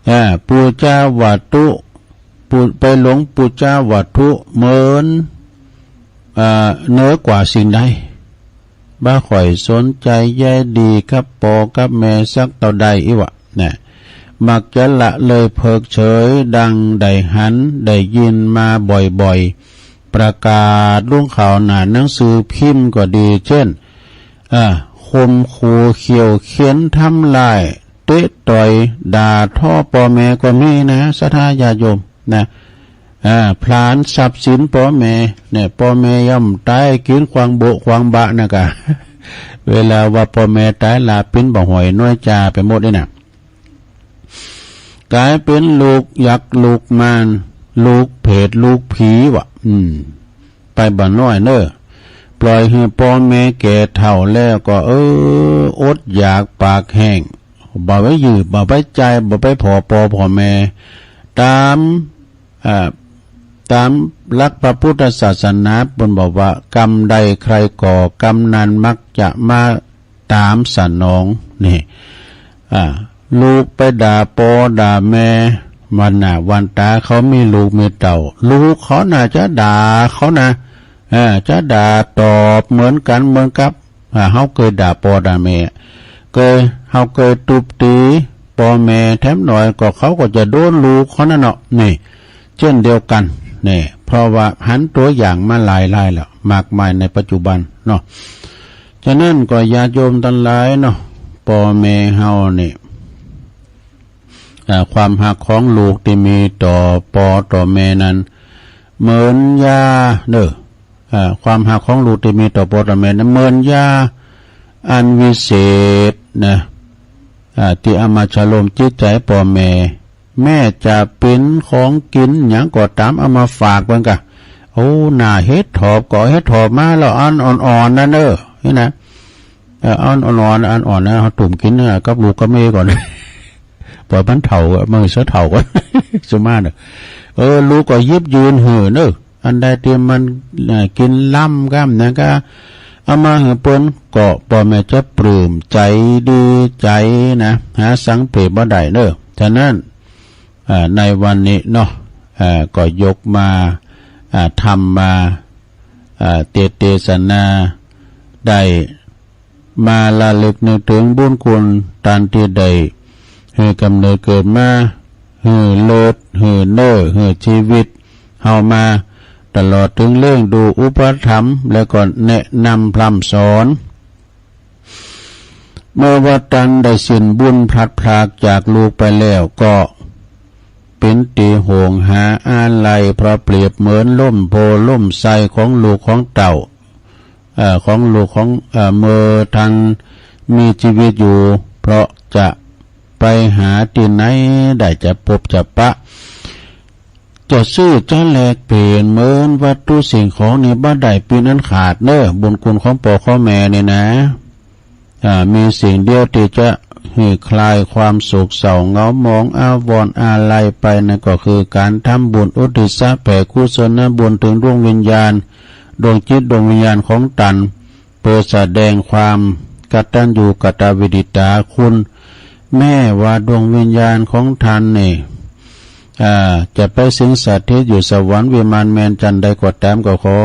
อ่า ปูจาวัตถุ ปู ไปหลงปูจาวัตถุเหมือน อ่า เหนือกว่าสิ่งใด บ่ค่อยสนใจ๋ใยดีกับป้อกับแม่สักเต้าใดอี้วะ นะ มักจะละเลยเพิกเฉย ดังได้หันได้ยินมาบ่อยๆ ประกาศลงข่าวหน้าหนังสือพิมพ์ก็ดี เช่น อ่า ข่มขู่เขี่ยวเข็นทำร้าย เตะต่อย ด่าทอพ่อแม่ก็มีนะ ศรัทธาญาติโยมนะ อ่า ผลาญทรัพย์สินพ่อแม่เนี่ย พ่อแม่ย่อมตายกินขวางโบะขวางบะนะกะ เวลาว่าพ่อแม่ตายละปิ้นบ่หอยน้อยจาไปหมดเลยนะ กลายเป็นลูกยักษ์ลูกมาร ลูกเปรตลูกผีวะ อืม ไปบ่น้อยเนอะ ปล่อยให้พ่อแม่แก่เฒ่าแล้วก็ เออ อดอยากปากแห้ง บ่ไปยืม บ่ไปจ่าย บ่ไปผ่อพ่อผ่อแม่ ตาม อ่า ตามหลักพระพุทธศาสนาเปิ้นบอกว่า กรรมใดใครก่อ กรรมนั้นมักจะมาตามสนอง นี่ อ่า ลูกไปด่าพ่อด่าแม่ วันหน้าวันตาเขามีลูกมีเต้า ลูกเขาน่าจะด่าเขานะ อ่า จะด่าตอบเหมือนกัน เหมือนกับ อ่า เขาเคยด่าพ่อด่าแม่ เคย เขาเคยทุบตีพ่อแม่แถมหน่อย ก็เขาก็จะโดนลูกเขานั่นเนาะ นี่ เช่นเดียวกัน นี่ เพราะว่าหันตัวอย่างมาหลายๆ แล้ว มากมายในปัจจุบันเนาะ ฉะนั้นก็ญาติโยมทั้งหลายเนาะ พ่อแม่เฮานี่ อ่า ความฮักของลูกที่มีต่อพ่อต่อแม่นั้น เหมือนยาเนอะ อ่า ความฮักของลูกที่มีต่อพ่อต่อแม่นั้น เหมือนยาอันวิเศษนะ อ่า ที่เอามาชโลมจิตใจพ่อแม่ แม้จะเป็นของกินหยังก็ตาม เอามาฝากเปิ้นกะ โอ้ หน้าเห็ดถอบก็เอาเห็ดถอบมาแล้ว อันอ่อนๆ นั่นเนอะ นี่นะ เออ อันอ่อนๆ อันอ่อนนะ เขาตุ่มกินนะ กับลูกกับเมียก่อน ปล่อยมันเฒ่าอะ มันเสียเฒ่าก่อน สมมาเนอะ เออ ลูกก็หยิบยืนหื้อเนอะ อันใดที่มัน เอ่อ กินล้ำก้ำนะก็ เอามาหื้อเปิ้น ก็พ่อแม่จะปลื้มใจดีใจนะ หาสังเปรียบบ่ได้เนอะ ฉะนั้น อ่า ในวันนี้เนาะ อ่า ก็ยกมา อ่า ทำมา อ่า เตเตสนา ได้มาระลึกนึกถึงบุญคุณท่านที่ได้หื้อกำเนิดเกิดมา หื้อเลือด หื้อเนื้อ หื้อชีวิตเฮามา ตลอดถึงเลี้ยงดูอุปถัมภ์ แล้วก็แนะนำพร่ำสอน เมื่อว่าท่านได้สิ้นบุญพลัดพรากจากลูกไปแล้ว ก็เป็นที่ห่วงหาอาลัย เพราะเปรียบเหมือนล่มโพล่มไทรของลูกของเต้า เอ่อ ของลูกของ เอ่อ เมื่อท่านมีชีวิตอยู่ เพราะจะไปหาที่ไหนได้ จะพบจะปะ จะซื้อจะแลกเปลี่ยนเหมือนวัตถุสิ่งของนี่บ่ได้เป๋นอันขาดเนอะ บุญคุณของพ่อของแม่เนี่ยนะ อ่า มีสิ่งเดียวที่จะหื้อคลายความโศกเศร้าเหงาหมองอาวรณ์อาลัยไป นั่นก็คือการทำบุญอุทิศแผ่กุศลบุญถึงดวงวิญญาณ ดวงจิตดวงวิญญาณของท่าน เพื่อแสดงความกตัญญูกตเวทิตาคุณ แม้ว่าดวงวิญญาณของท่านนี่ อ่า จะไปสิงสถิตอยู่สวรรค์วิมานแมนจันทร์ใดก็ตาม ก็ขอ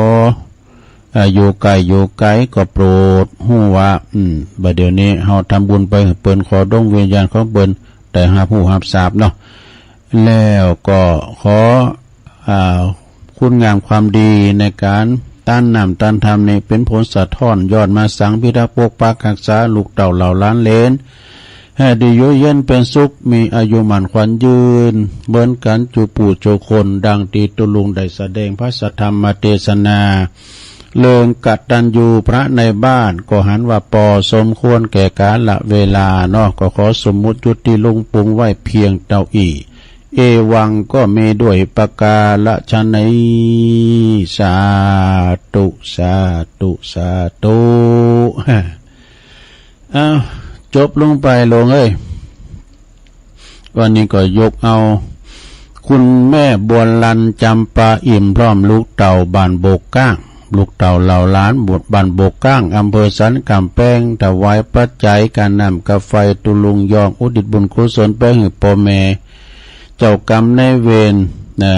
อ่า อยู่ใกล้อยู่ไกลก็โปรดฮู้ว่า อืม บัดเดี๋ยวนี้เฮาทำบุญไปหื้อเปิ้น ขอดวงวิญญาณของเปิ้นได้ฮับฮู้ฮับทราบเนาะ แล้วก็ขอ อ่า คุณงามความดีในการต้านน้ำต้านธรรมนี่ เป็นผลสะท้อนย้อนมาสังพิทักษ์ปกปักรักษาลูกเต้าเหล่าหลานเหลน ให้ได้อยู่เย็นเป็นสุข มีอายุมั่นขวัญยืน เหมือนกันจุผู้จุคน ดังที่ตุ๊ลุงได้แสดงพระสัทธรรมเตสนา เรื่องกตัญญูพระในบ้าน ก็หันว่าปอสมควรแก่กาลเวลาเนาะ ก็ขอสมมุติยุติลงปรุงไว้เพียงเต้าอี้ เอวังก็มีด้วยประการฉะนี้ สาธุ สาธุ สาธุ อ้าว จบลงไปโลงเอ้ย วันนี้ก็ยกเอา คุณแม่บัวลัน จำปาอิ่ม พร้อมลูกเต้าบ้านโบกก้าง ลูกเต้าเหล่าหลานบ้านโบกก้าง อำเภอสันกำแพง ถวายปัจจัยค่าน้ำค่าไฟ ตุ๊ลุงยองอุทิศบุญกุศลไปหื้อพ่อแม่ เจ้ากรรมนายเวร นะ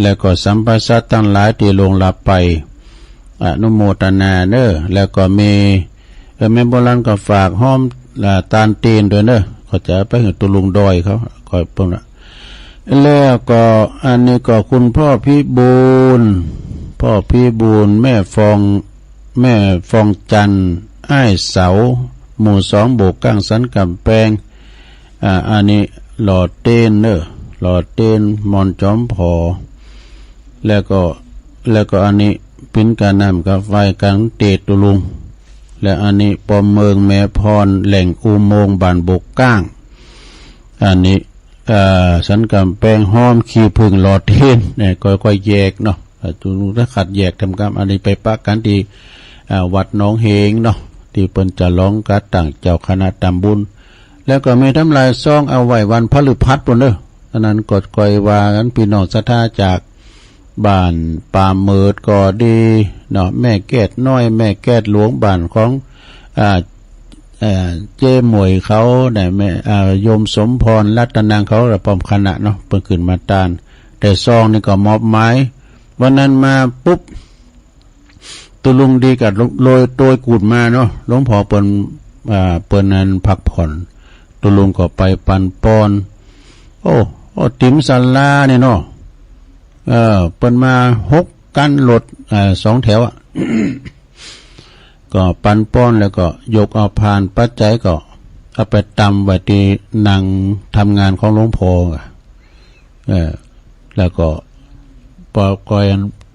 แล้วก็สัพพสัตว์ทั้งหลายที่ล่วงลับไป อนุโมทนาเนอะ แล้วก็มี เออ แม่บัวลันก็ฝากหอม อ่า ตานตีนด้วยเนอะ ก็จะไปหื้อตุ๊ลุงดอยเขา ก็เปิ้นละ แล้วก็อันนี้ก็คุณพ่อพิบูล พ่อพี่บูน แม่ฟอง แม่ฟองจันทร์ อ้ายเสา หมู่สอง โบกก้างสันกำแพง อ่า อันนี้หล่อเต้นเนอะ หล่อเต้น มอนจอมผอ แล้วก็ แล้วก็อันนี้ ปิ้นกาน้ำกาไฟกลางเตดตุลุง และอันนี้ปอมเมืองแม่พร แหล่งอุโมงค์บ้านโบกก้าง อันนี้ เอ่อ สันกำแพง หอมขี้ผึ้ง หล่อเต้น เนี่ย ก็ ก็แยกเนาะ อ่า ตุลุงถ้าขัดแยกทำกรรม อันนี้ไปปะกันที่ อ่า วัดหนองเหงเนาะ ที่เปิ้นจะร้องกะตั้งเจ้าคณะตำบุญ แล้วก็มีทำลายซองเอาไว้วันพฤหัสปุ้นเด้อ อันนั้นก็ค่อยว่ากัน พี่น้องศรัทธาจากบ้านป่าเหมิดก็ดีเนาะ แม่แก้ดน้อย แม่แก้ดหลวง บ้านของ อ่า เอ่อ เจ้หมวยเขาเนี่ย แม่ อ่า โยมสมพร รัตนังเขา และพร้อมคณะเนาะ เปิ้นขึ้นมาตาน แต่ซองนี่ก็มอบหมาย วันนั้นมาปุ๊บ ตุลุงดีกับโดย โดยกูดมาเนาะ หลวงพ่อเปิ้น อ่า เปิ้นนั้นพักผ่อน ตุลุงก็ไปปันปอน โอ้ โอ้ ติมศาลาเนี่ยเนาะ เออ เปิ้นมาหกคันรถ อ่า สองแถวอะ ก็ปันปอนแล้วก็ยกเอาพานปัจจัยก็เอาไปตำไว้ที่นั่งทำงานของหลวงพ่ออะ เออ แล้วก็ปอ ก็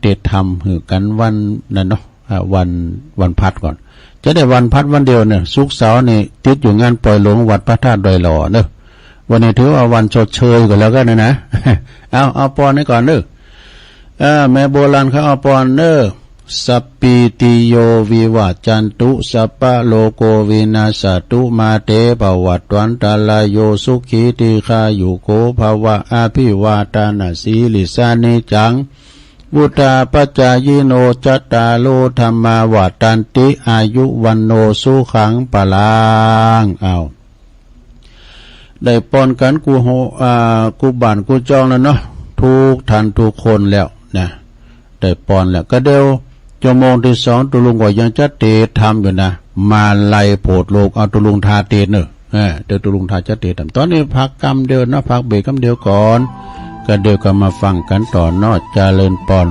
เตรียมทำหือกันวันนั้นเนาะ อ่า วัน วันพฤหัสก่อน จะได้วันพฤหัสวันเดียวเนี่ย ศุกร์เสาร์นี่ติดอยู่งานปล่อยหลวงวัดพระธาตุดอยหล่อเนอะ วันนี้ถือว่าวันชดเชยก็แล้วกันนะนะ เอา เอาปอนให้ก่อนเนอะ เออ แม่โบราณเขาเอาปอนเนอะ สัพพีติโยวิวัจจันตุ สัพพะโรโควินัสสะตุ มาเตภวัตวันตรายโย สุขีทีฆายุโกภวะ อภิวาทานาสีลิสสานิจจัง วุธาปจายิโน จัตตาโรธัมมาวัตตันติ อายุวันโนสุขังพลัง เอา ได้ปอนกันกู้โฮ อ่า กู้บ้านกู้จองแล้วเนาะ ทุกท่านทุกคนแล้วนะ ได้ปอนแล้ว ก็เดี๋ยวชั่วโมงที่สอง ตุลุงก็ยังจะเตรียมทำอยู่นะ มาลัยโผดโลก เอาตุลุงทาเตรียมเนอะ เออ เดี๋ยวตุลุงทาจะเตรียมทำ ตอนนี้พักกำเดียวนะ พักเบรกกำเดียวก่อน ก็เดี๋ยวก็มาฟังกันต่อเนาะ เจริญปอน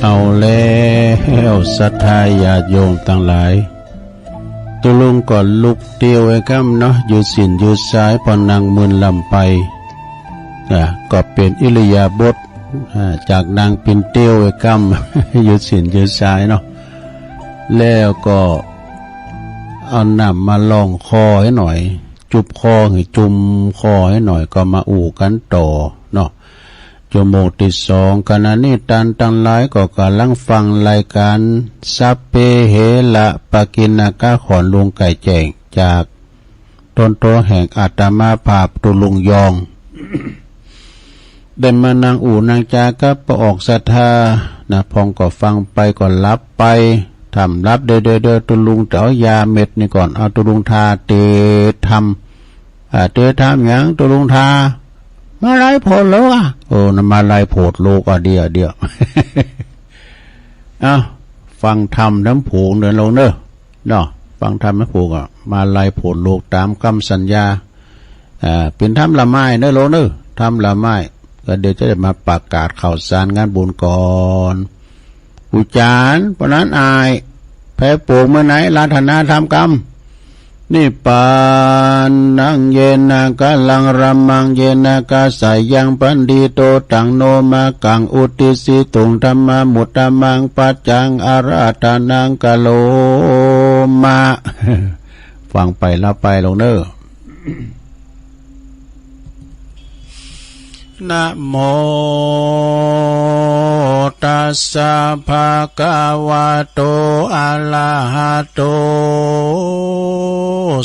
เอาแล้วศรัทธาญาติโยมตังหลาย ตุลุงก็ลุกเตียวไอ้กำเนาะ ยืดสิ้นยืดสาย ปอนั่งหมื่นลำไป อ่ะ ก็เปลี่ยนอิริยาบถ อ่ะ จากนั่งปิ้นเตียวไอ้กำ ยืดสิ้นยืดสายเนาะ แล้วก็เอาน้ำมาลองคอให้หน่อย จุบคอให้จุ่มคอให้หน่อย ก็มาอู้กันต่อเนาะ ชั่วโมงที่สอง ขณะนี้ท่านตังหลายก็กำลังฟังรายการสัพเพเหระปกิณณกถาของลุงไก่แจ้ง จากต้นโตแห่งอาตมาภาพตุลุงยอง ได้มานั่งอู้นั่งจากับป้อออกศรัทธานะ พองก็ฟังไปก็หลับไป ทำหลับเด้อเด้อเด้อ ตุลุงจะเอายาเม็ดนี่ก่อน เอาตุลุงทาเตธรรม อ่า เตธรรมหยัง ตุลุงทา มาลัยโผดโลกอ่ะ โอ้นะ มาลัยโผดโลกอ่ะ เดี๋ยวเดี๋ยว เอา ฟังธรรมน้ำผูงเดินลงเนอะ เนาะ ฟังธรรมน้ำผูงอ่ะ มาลัยโผดโลกตามคำสัญญา อ่า เป็นธรรมละไม้เนอะ ลงเนอะ ธรรมละไม้ ก็เดี๋ยวจะได้มาประกาศข่าวสารงานบุญก่อน อุจจาร เพราะนั้นอาย แพ้ปลูกเมื่อไหน รัตนาธรรมกำ นิพพานัง เยนะกะลัง รัมมัง เยนะกะสายัง ปันดิโต ตังโนมากัง อุติสสิตุง ธัมมามุตตมัง ปัจจัง อาราธนัง กะโลมะ ฟังไปแล้วไปลงเนอะ นะโมตัสสะ ภะคะวะโต อะระหะโต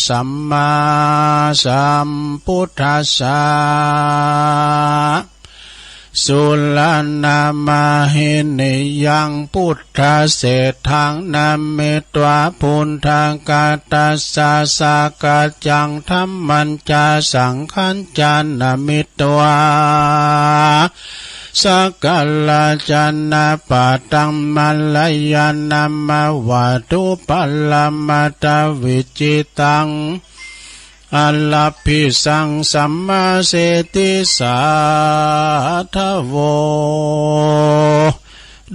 sammāsambuddhassa. Suranamāhinīyaṃ buddhaseṭṭhaṃ namitvā buddhagatassa sākaccaṃ dhammañca saṅghañca namitvā sakkarajanapaṭaṃ mārayanamavadupallamatavidjittaṃ ārabbhi saṃ sammāseti sādhavo.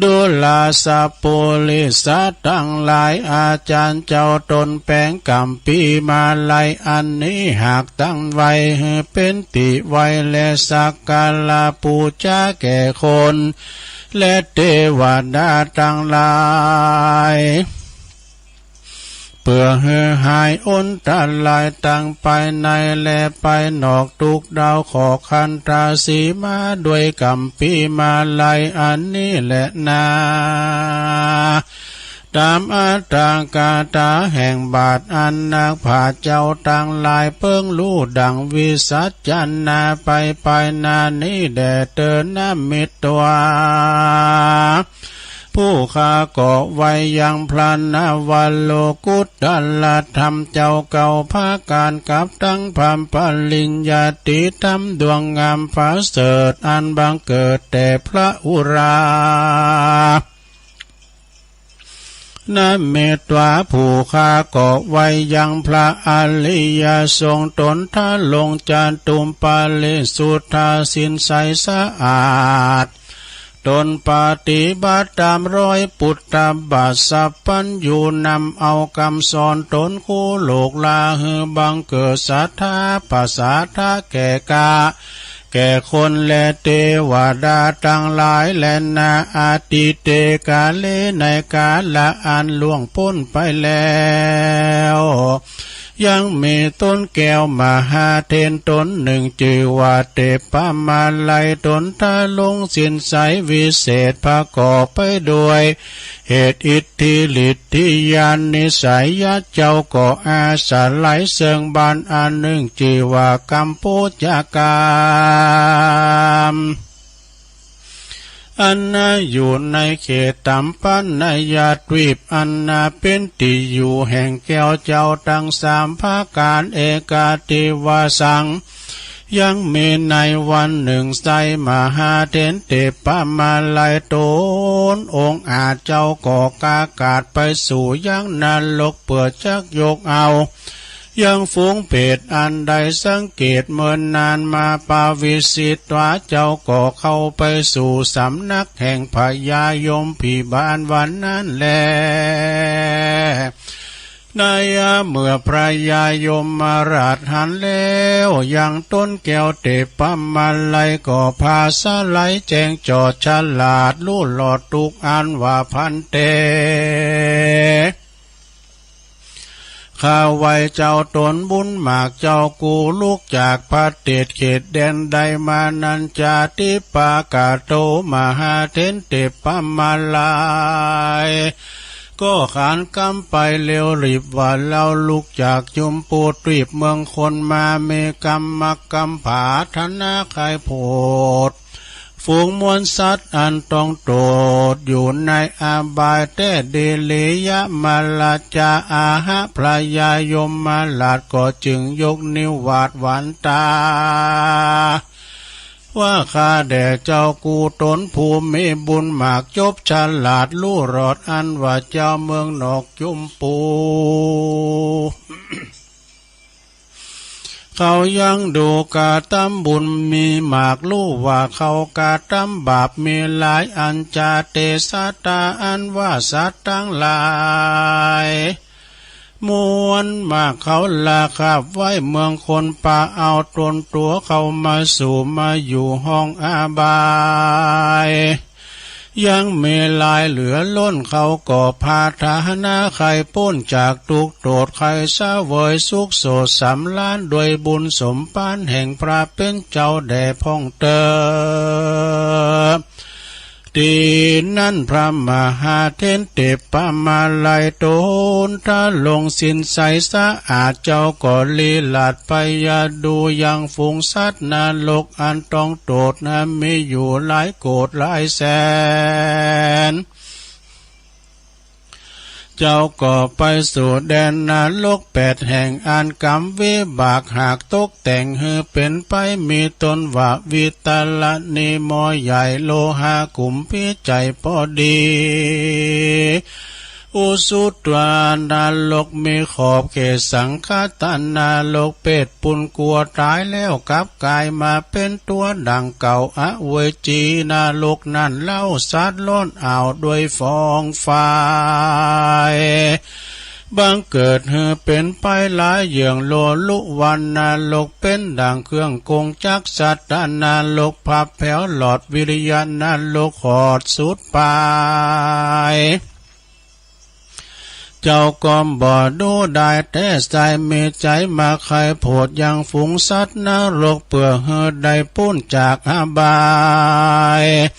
ดูราชปุริสะตังหลาย อาจารย์เจ้าตนแป๋งก๋ำปีมาลัยอันนี้ หากตั้งไว้หื้อเป๋นตี้ไว และสักการะปู๋จาแก่คน และเตวดาตังหลาย เปื้อหื้อหายอันตรายตังภายในและภายนอก ทุกดาวเคราะห์ขันธสีมาด้วยก๋ำปีมาลัยอันนี้แลนา ต๋ามอัตถกถาแห่งบาทอันนักปราชญ์เจ้าตังหลายเปิงฮู้ดั่งวิสัชนาไป ภายหน้านี้แด่เตอ นมิตวา ผู้ข้าก็ไหว้ยังพระนวโลกุตตรธรรมเจ้าเก้าประก๋าน กับตังพระปริญญาติธรรมดวงงามประเสริฐ อันบังเกิดแต่พระอุรา นมิตวา ผู้ข้าก็ไหว้ยังพระอริยสงฆ์ ต๋นทรงจตุปปริสุทธศีลใสสะอาด ต๋นปฏิบัติต๋ามรอยปุทธบาท สัพพัญญูนำเอากำสอนต๋น คู่โลกราหื้อบังเกิดศรัทธาประสาทะแก่ข้า แก่คนและเตวดาตังหลายแลนา อทิเต กาเล ในกาละอันล่วงป๊นไปแล้ว ยังมีต้นแก้วมหาเถรต๋นนึ่ง จื้อว่าเตปมาลัย ต๋นทรงศีลใสวิเศษประกอบไปด้วยเหตุอิทธิฤทธิญาณนิสัย เจ้าก็อาศัยเซิ่งบ้านอันนึ่ง จื้อว่ากัมโปจกาม อันนาอยู่ในเขตตัมปนายทวีป อันนาเป๋นตี้อยู่แห่งแก้วเจ้าตังสามประก๋าน เอกัตติวาสัง ยังมีในวันนึ่ง ไซมหาเถรเตปมาลัยต๋นองอาจเจ้าก็กากาดไปสู่ยังนรก เปื้อจักยกเอา ยังฝูงเปรตอันได้สังเกตเมินนานมา ปวิสิตวา เจ้าก็เข้าไปสู่สำนักแห่งพญายมพิบาลวันนั้นแล ในเมื่อพญายมราชหันแล้วยังต้นแก้วเตปมาลัย ก็ผ่าสลายแจ้งจอดฉลาดฮู้รอดทุกอันว่า ภันเต ข้าไหว้เจ้าต๋นบุญมาก เจ้ากู้ลุกจากประเทศเขตแดนใดมานั้น จาติปกะโต มหาเถรเตปมาลัย ก็ขานกำไปเร็วรีบว่า เฮาลุกจากจุมพูทวีปเมืองคนมา มีกำมักกำผาถนาใค่โผด ฝูงมวลสัตว์อันต้องโตษอยู่ในอบายแต๊ ดิริยมราชา อาหะ พญายมราชก็จึงยกนิ้ววาดหวานต๋า ว่า ข้าแด่เจ้ากู้ต๋นผู้มีบุญมาก จบฉลาดฮู้รอดอันว่าเจ้าเมืองนอกจุมพู เขายังดูกระตำบุญมีมาก ฮู้ว่าเขากระตำบาปมีหลายอัน จาเต สัตตา อันว่าสัตว์ตังหลาย มวลมาก เขาลักขับไว้เมืองคน ปะเอาต๋นตั๋วเขามาสู่มาอยู่ห้องอบาย ยังมีหลายเหลือล้น เขาก็ผาถนาใค่ป๊นจากตุ๊กข์โตษ ใค่เสวยสุขโสดสำราญ ด้วยบุญสมภารแห่งพระเป๋นเจ้าแด่พ่องเตอ Tinan pramahatitta pamalaitun, talung sin saisa a jau koli lat paya du yang fung sat naluk an tong tut na mi yu lai kut lai sen. Jau ko pai su den naluk pet heng an kam vibak hak tuk teng hu pen pai mi tun wa vitala ni mo yai lo ha kum pi chai po di. Usu tua naluk mi khop ke sang kha ta naluk pet pun kua tai leo kap kai ma pen tua dang kau a we chi naluk nan lau sat lon au dui phong fai. Bang kut hu pen pai lai yeng lo lu wan naluk pen dang kuang kung chak sat ta naluk phap pheo lot viriya naluk hot sut pai. Jau kom bo du dai te sai mi chai ma khai phot yang fung sat naluk pua hu dai pun chak ha bai.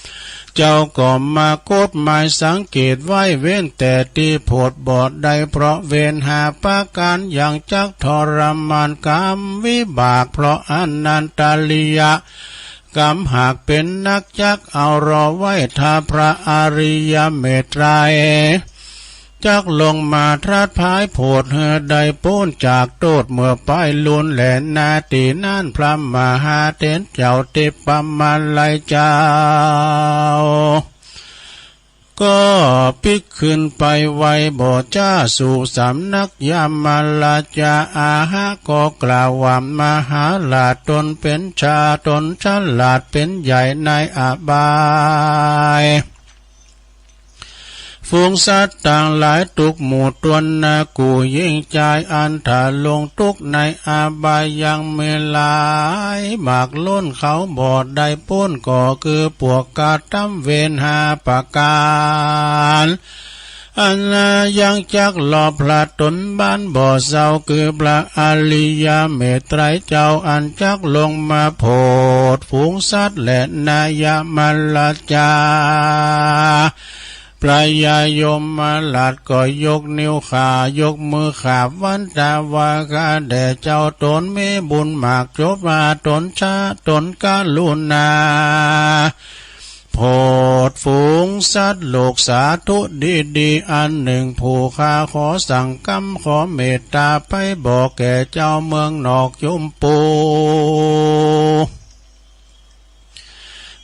Jau kom ma kut mai sang kit vai ven te ti phot bo dai pro ven ha pa kan yang chak thoraman kam vibak pro anantaliya. Kam hak pen nak chak au ro vai tha pra ariya metrai. Chak long ma trat phai phot hu dai pun chak tut mue pai lun le na tinan pramahaten jau ti pamalai jau. ก็ pik khun pai vai bo cha su sam nak yamala cha a ha ก็ กล่าวว่า มหาราชตนเป็นชา ตนฉลาดเป็นใหญ่ในอบาย ฝูงสัตว์ต่างหลายทุกหมู่ตวนนากูยิ่งจายอันถ้าลงทุกข์ในอบายยังมีหลายมากล้นเขาบ่ได้พ้น ก็คือพวกกระทำเวรห้าประการ อันยังจักหลอบพระตนบ้านบ่เศร้า คือพระอริยเมตไตรเจ้า อันจักลงมาโผดฝูงสัตว์และนายมลจา พระยายมราชก็ยกนิ้วขายกมือขาบวันตาวาข้าแด่เจ้าตนมีบุญมากจบมาตนชาตนกรุณา โผดฝูงสัตว์โลกสาธุดีๆ อันหนึ่งผู้ข้าขอสั่งกำขอเมตตาไปบอกแก่เจ้าเมืองนอกจุมปู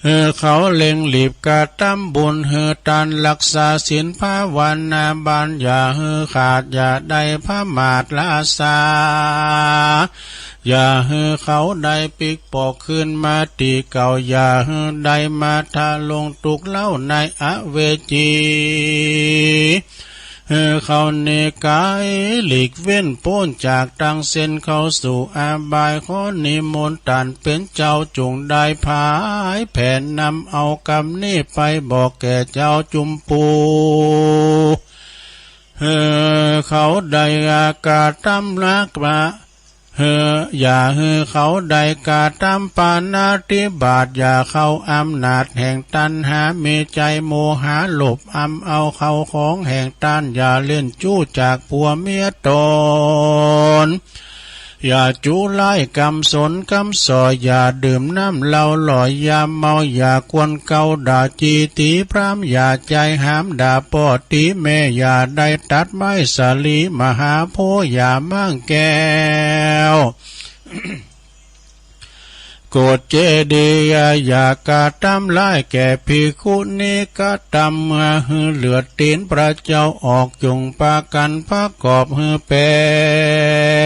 เออ เขาเล็งหลีบกระทำบุญ เออ ทานรักษาศีลภาวนาบาน อย่าเออขาด อย่าได้พมาทลาสา อย่าเออเขาได้ปิกปอกคืนมาตีเก่า อย่าเออได้มาทาลงทุกข์เล่าในอเวจี เออ เขาเนกายหลีกเว้นพ้นจากทางเส้นเข้าสู่อบาย ขอนิมนต์ท่านเป็นเจ้าจงได้ผายแผ่นนำเอากำนี้ไปบอกแก่เจ้าจุมปู เออ เขาได้กระทำลักมา เออ อย่าเออเขาได้กระทำปาณาติบาต อย่าเข้าอำนาจแห่งตัณหา มีใจโมหะโลภอำเอาเข้าของแห่งท่าน อย่าเล่นจู้จากผัวเมียตน อย่าจู้ไล่กำสนกำส่อ อย่าดื่มน้ำเหล้าหล่อยยาเมา อย่ากวนเกาด่าจีตีพราม อย่าใจหามด่าพ่อตีแม่ อย่าได้ตัดไม้สาลีมหาโพธิ์ อย่ามั่งแก้ว โกรธเจดีย์ อย่ากระทำร้ายแก่ภิกขุณี กระทำเมื่อหือเลือดตีนพระเจ้าออก จงปากันประกอบหือเป็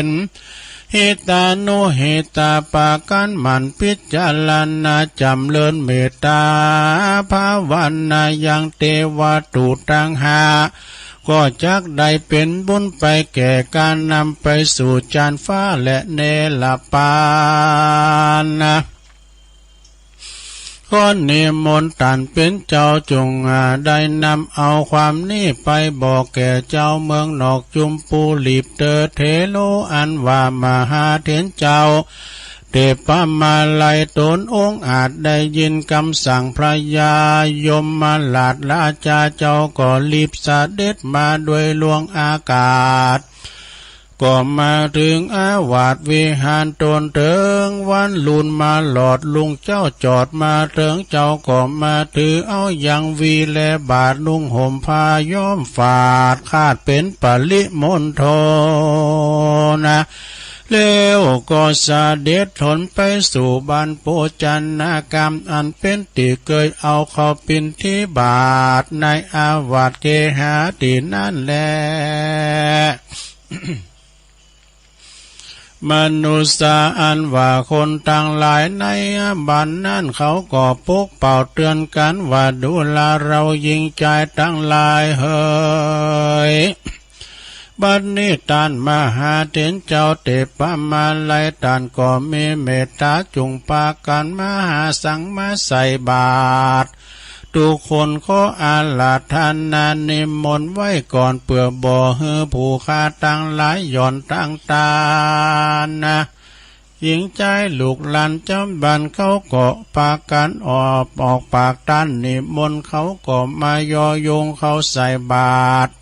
น หิตานุหิตา ปากันหมั่นพิจารณาจำเริญเมตตาภาวนายังเทวทูตทั้งห้า ก็จักได้เป็นบุญไปแก่การนำไปสู่ฌานฟ้าและเนรปานะ ขอนิมนต์ท่านเป็นเจ้าจงได้นำเอาความนี้ไปบอกแก่เจ้าเมืองนอกจุมปูหลีบเถิดเถโร อันว่ามหาเถรเจ้า เทพมาลัยตนองค์อาจได้ยินคำสั่งพญายมราช ราชาเจ้าก็รีบเสด็จมาด้วยดวงอากาศ ก็มาถึงอาวาสวิหารตนเถิงวันลุนมาหลอดลุงเจ้าจอดมาเถิง เจ้าก็มาถือเอายังวีและบาทนุ่งห่มผ้าย้อมฝาดคาดเป็นปริมณฑลนะ แล้วก็เสด็จทนไปสู่บ้านโภชนากรรม อันเป็นที่เคยเอาเข้าปิณฑบาตในอาวาสเกหาตี้นั่นแล มนุษย์อันว่าคนทั้งหลายในบ้านนั้นเขาก็ปกเป่าเตือนกันว่า ดูราเราหญิงชายทั้งหลายเหย บัดนี้ต้านมหาเถรเจ้าเทพมาลัยต้านก็มีเมตตาจุ่งปากั๋นมาหาสังมาใส่บาตร ทุกคนขออาราธนานิมนต์ไว้ก่อน เปื้อบ่หื้อผู้ข้าตังหลายหย่อนตังตานนะ หญิงจายลูกหลานจาวบ้านเขาก็ปากั๋นออก ออกปากต้านนิมนต์ เขาก็มาย่อโยงเข้าใส่บาตร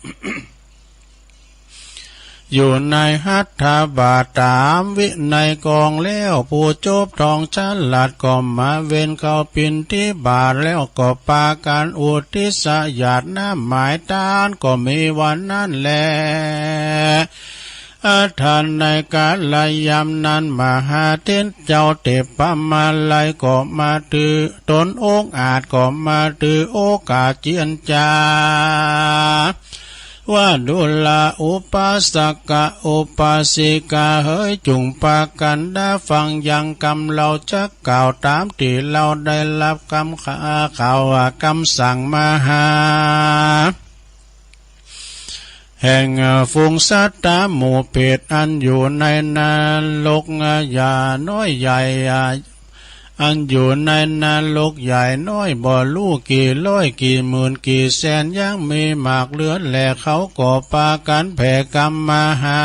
อยู่ในหัตถบาตรต๋ามวินัยกองแล้ว ผู้จบทองฉลาดก็มาเวนเข้าปิณฑบาตแล้ว ก็ปากั๋นอุทิศหยาดน้ำหมายต้าน ก็มีวันนั้นแล อันทันในกาลยามนั้น มหาเถรเจ้าเทพมาลัยก็มาถือ ตนองค์อาจก็มาถือโอกาสเจียรจา ว่า ดูราอุปาสกะอุปาสิกาเหย จุ่งปากั๋นดาฟังยังกำเฮาจักกล่าวต๋ามตี้เฮาได้ฮับกำข่าวกำสั่งมหา แห่งฝูงสัตตาหมู่เปรตอันอยู่ในนรกใหญ่น้อยใหญ่ อันอยู่ในนรกใหญ่น้อยบ่ฮู้กี่ร้อยกี่หมื่นกี่แสน ยังมีมากเหลือแล เขาก็ปากั๋นแผ่กำมหา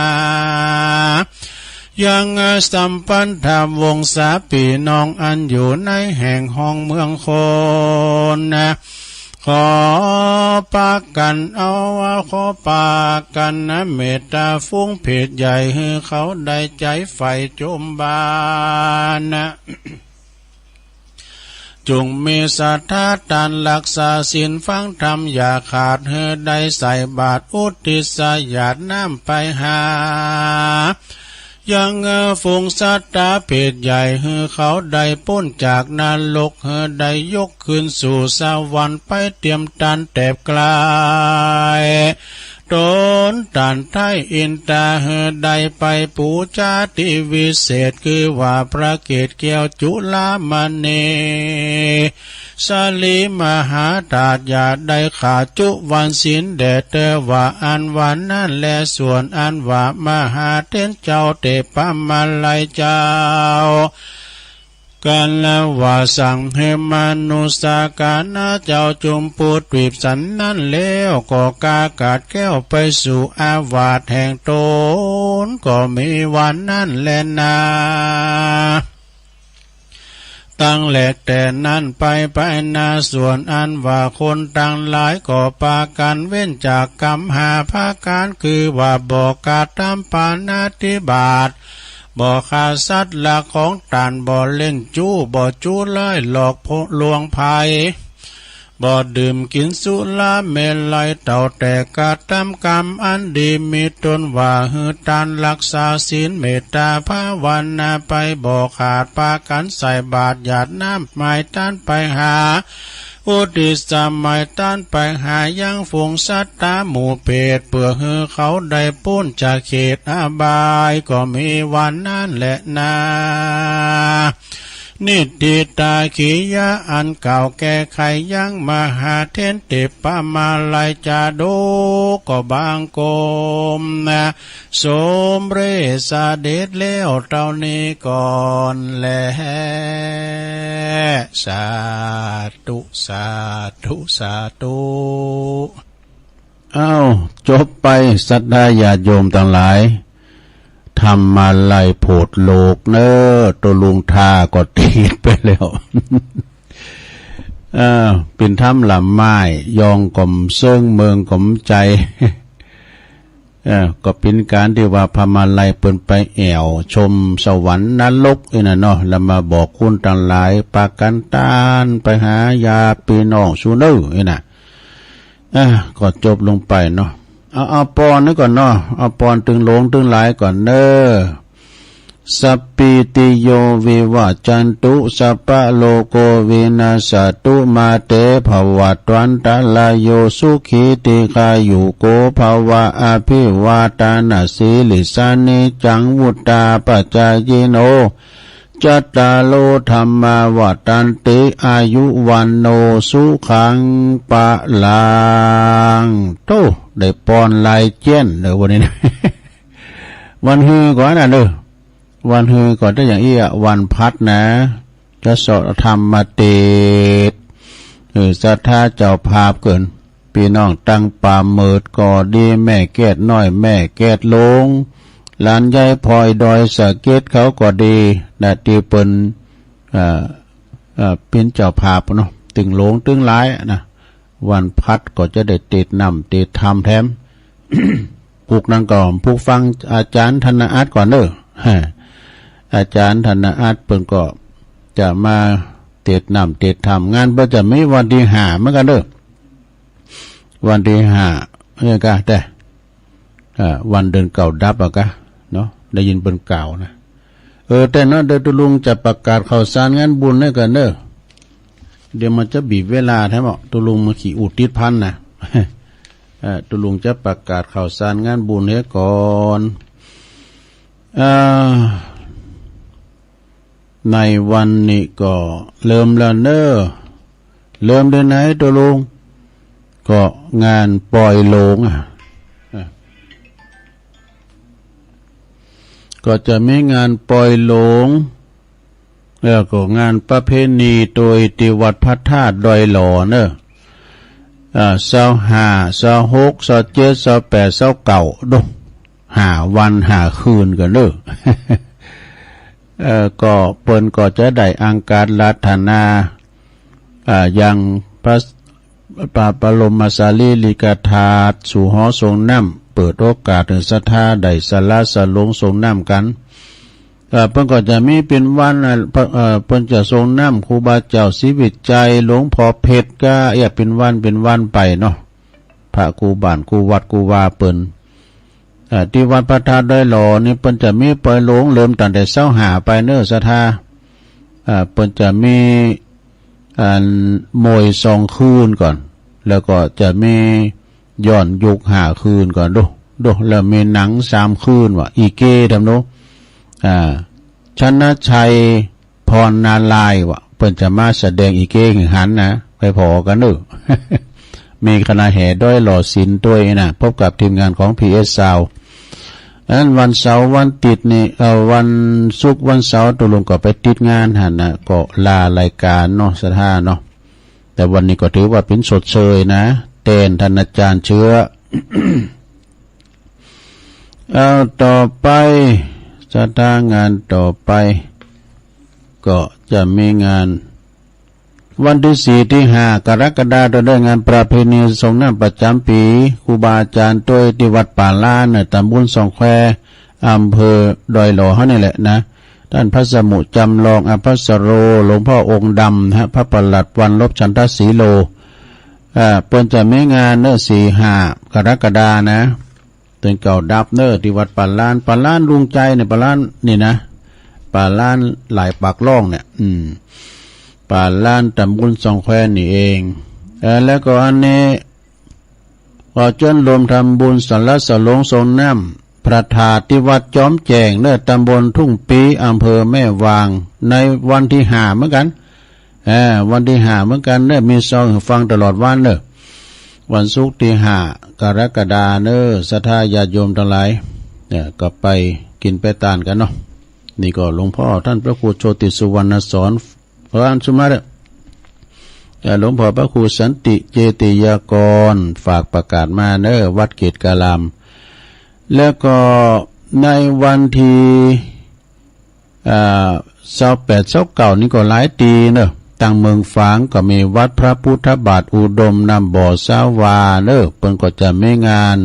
ยังสัมพันธวงศาปี้น้องอันอยู่ในแห่งห้องเมืองคนนะ ขอปากั๋นเอา ขอปากั๋นนะเมตตาฝูงเปรตใหญ่ หื้อเขาได้ใจ๋ใฝ่จมบาปนะ จุ่งมีศรัทธาต้านฮักษาศีลฟังธรรมอย่าขาด หื้อได้ใส่บาตรอุทิศหยาดน้ำไปหา ยังฝูงสัตตาเปรตใหญ่ หื้อเขาได้ป๊นจากนรก หื้อได้ยกคืนสู่สวรรค์ไปเตียมต้านแตบกลาย ตนต้านไท้อินตา หื้อได้ไปปู๋จาตี้วิเศษ คือว่าพระเกศแก้วจุลามณี สาลีมหาธาตุอย่าได้ขาดจุวันศีลแด่เธอ ว่าอันว่านั้นแล ส่วนอันว่ามหาเถรเจ้าเทพมาลัยเจ้า กั๋นว่าสั่งหื้อมนุษย์กานะเจ้าจุมพูทวีปสันนั้นแล้ว ก็กาขาดแคล้วไปสู่อาวาสแห่งตน ก็มีวันนั้นแลนา ตั้งแหลกแต่นั้นไปไปนา ส่วนอันว่าคนตังหลายก็ปากั๋นเว้นจากกำห้าประก๋าน คือว่าบ่กระทำปาณาติบาต บ่ฆ่าสัตว์รักของต้าน บ่เล่นจู๊ บ่จู๊ร้ายหลอกลวงใผ บ่ดื่มกิ๋นสุราเมรัย เต้าแต่กระทำกำอันดี มีต้นว่าหื้อต้านฮักษาศีลเมตตาภาวนาไป บ่ขาดปากั๋นใส่บาตรหยาดน้ำหมายต้านไปหา อุทิศหมายต้านไปหายังฝูงสัตตาหมู่เปรต เปื้อหื้อเขาได้ป๊นจากเขตอบาย ก็มีวันนั้นแลนา นิทธิตากิริยาอันกล่าวแก้ไขยังมหาเถรเทพมาลัยจาดก ก็บังคมสำเร็จเสด็จแล้วเต้านี้ก่อนแล สาธุ สาธุ สาธุ อ้าว จบไป ศรัทธาญาติโยมตังหลาย ทำอะไรโผดโลกเนอ ตัวลุงทาก็ติดไปแล้ว เออ เป็นทำละไม้ ยองก็มเซิงเมืองก็มใจ เออ ก็เป็นการที่ว่าพามาลัยเปิ้นไปแอ่วชมสวรรค์นรกอีน่ะเนาะ แล้วมาบอกคุณตังหลาย ปากันต้านไปหาญาติพี่น้องสู่เน้ออีน่ะ อ่ะ ก็จบลงไปเนาะ เอา เอาปอนนี่ก่อนเนาะ เอาปอนตึงหลวงตึงหลายก่อนเน้อ สัพพีติโยวิวัจจันตุ สัพพะโรโควินัสสะตุ มาเตภวัตวันตะรายโย สุขีทีฆายุโกภะวะ อะภิวาทะนะสีลิสสะ นิจจังวุฑฒาปะจายิโน จัตตาโรธัมมาวัฑฒันติ อายุวัณโณสุขังพะลัง โธ่ ได้ปอนหลายเจ้นเด้อวันนี้นะ วันฮือก่อนนะเด้อ วันฮือก่อน ถ้าอย่างอี้อะ วันพัดนะ จะเซาะธรรมมาเตศน์ เออ ศรัทธาเจ้าภาพเกิน พี่น้องตังป่าเมิดก็ดี แม่แก้ดน้อย แม่แก้ดหลวง หลานยายพลอยดอยสะเก็ดเขาก็ดีนะ ตี้เปิ้น เอ่อ เอ่อ เป๋นเจ้าภาพเนาะ ตึงหลวงตึงหลายนะ วันพัดก็จะได้เตศน์นำเตศน์ธรรมแถม ปุกนั้นก็ปุกฟังอาจารย์ธนอัตก่อนเน้อ อาจารย์ธนอัตเปิ้นก็จะมาเตศน์นำเตศน์ธรรม งานเปิ้นจะมีวันตี้ห้าเหมือนกั๋นเน้อ วันตี้ห้า เนี่ยกะ แต่ อ่า วันเดือนเก้าดับอะกะ เนาะ ได้ยินเปิ้นกล่าวนะ เออ แต่เนาะ เดี๋ยวตุ๊ลุงจะประกาศข่าวสารงานบุญให้ก่อนเน้อ เดี๋ยวมันจะบีบเวลาแถมอ่ะ ตุ๊ลุงมันขี้อุดติดพันนะ เออ ตุ๊ลุงจะประกาศข่าวสารงานบุญให้ก่อน อ่า ในวันนี้ก็เริ่มแล้วเน้อ เริ่มเดือนไหนตุ๊ลุง ก็งานปอยหลงอ่ะ อ่ะ ก็จะมีงานปอยหลง แล้วก็งานประเพณีโตยตี้วัดพระธาตุดอยหล่อเน้อ อ่า ซาวห้า ซาวหก ซาวเจ็ด ซาวแปด ซาวเก้า ดู ห้าวันห้าคืนกั๋นเน้อ เอ่อ ก็เปิ้นก็จะได้อังคารัตนา อ่า ยังพระ พระบรมสารีริกธาตุ สู่หอส่งน้ำ เปิดโอกาสให้ศรัทธาได้สละสลงส่งน้ำกั๋น เอ่อ เปิ้นก็จะมีเป๋นวัน อ่า พระ เอ่อ เปิ้นจะส่งน้ำครูบาเจ้าศรีวิชัย หลวงพ่อเพชร ก็เอียดเป๋นวันเป๋นวันไปเนาะ พระกู้บ้านกู้วัดกู้วาเปิ้น เอ่อ ตี้วัดพระธาตุดอยหล่อนี่เปิ้นจะมีปอยหลงเริ่มตั้งแต่ซาวห้าไปเน้อศรัทธา เอ่อ เปิ้นจะมี อันมวยสองคืนก่อน แล้วก็จะมีย้อนยุคห้าคืนก่อน ดู ดู แล้วมีหนังสามคืนว่ะ อีเก้ทำดู อ่า ชนะชัย พรนารายณ์ว่ะ เปิ้นจะมาแสดงอีเก้หื้อหันนะ ไปผ่อกั๋นเน้อ มีคณะแห่ดอยหล่อศิลป์ตวยนะ พบกับทีมงานของ พีเอส ซาวด์ อันนั้นวันเสาร์วันติดนี่ เอ่อ วันศุกร์วันเสาร์ตุ๊ลุงก็ไปติดงานหั้นนะ ก็ลารายการเนาะศรัทธาเนาะ แต่วันนี้ก็ถือว่าเป๋นชดเชยนะ แตนท่านอาจารย์เชื้อ เอาต่อไป ศรัทธางานต่อไป ก็จะมีงาน วันตี้สี่ตี้ห้ากรกฎาคม เปิ้นได้งานประเพณีส่งน้ำประจ๋ำปี๋ ครูบาอาจ๋ารย์ตวยตี้วัดป่าล้าน ตำบลสองแคว อำเภอดอยหล่อเฮานี่แหละนะ ต้านพระสมุจำลองอภัสโร หลวงพ่อองค์ดำนะฮะ พระประหลัดวันลบฉันทศรีโล อ่า เปิ้นจะมีงานเน้อ สี่ห้ากรกฎาคมนะ เดือนเก้าดับเน้อ ตี้วัดป่าล้าน ป่าล้านลุงใจเนี่ย ป่าล้านนี่นะ ป่าล้านหลายปากล่องเนี่ย อืม ป่าล้านตำบลสองแควนี่เอง เอ่อ แล้วก็อันนี้ ขอเจิญรวมทำบุญสละสลงส่งน้ำพระธาตุตี้วัดจอมแจ้งเน้อ ตำบลทุ่งปี อำเภอแม่วาง ในวันตี้ห้าเหมือนกั๋น เอ่อ วันตี้ห้าเหมือนกั๋นเน้อ มีซองหื้อฟังตลอดวันเน้อ วันศุกร์ตี้ห้ากรกฎาคมเน้อ ศรัทธาญาติโยมตังหลาย เอ่อ ก็ไปกิ๋นไปตานกั๋นเนาะ นี่ก็หลวงพ่อต้านพระครูโชติสุวรรณสอน พระอัญชุมาเน้อ เอ่อ หลวงพ่อพระครูสันติเจติยากร ฝากประกาศมาเน้อ วัดเกตการาม แล้วก็ ในวันที่ เอ่อ ซาวแปด ซาวเก้า นี่ก็หลายตี้เนอะ ตังเมืองฝางก็มีวัดพระพุทธบาทอุดมน้ำบ่อสาวาเนอะ เปิ้นก็จะมีงาน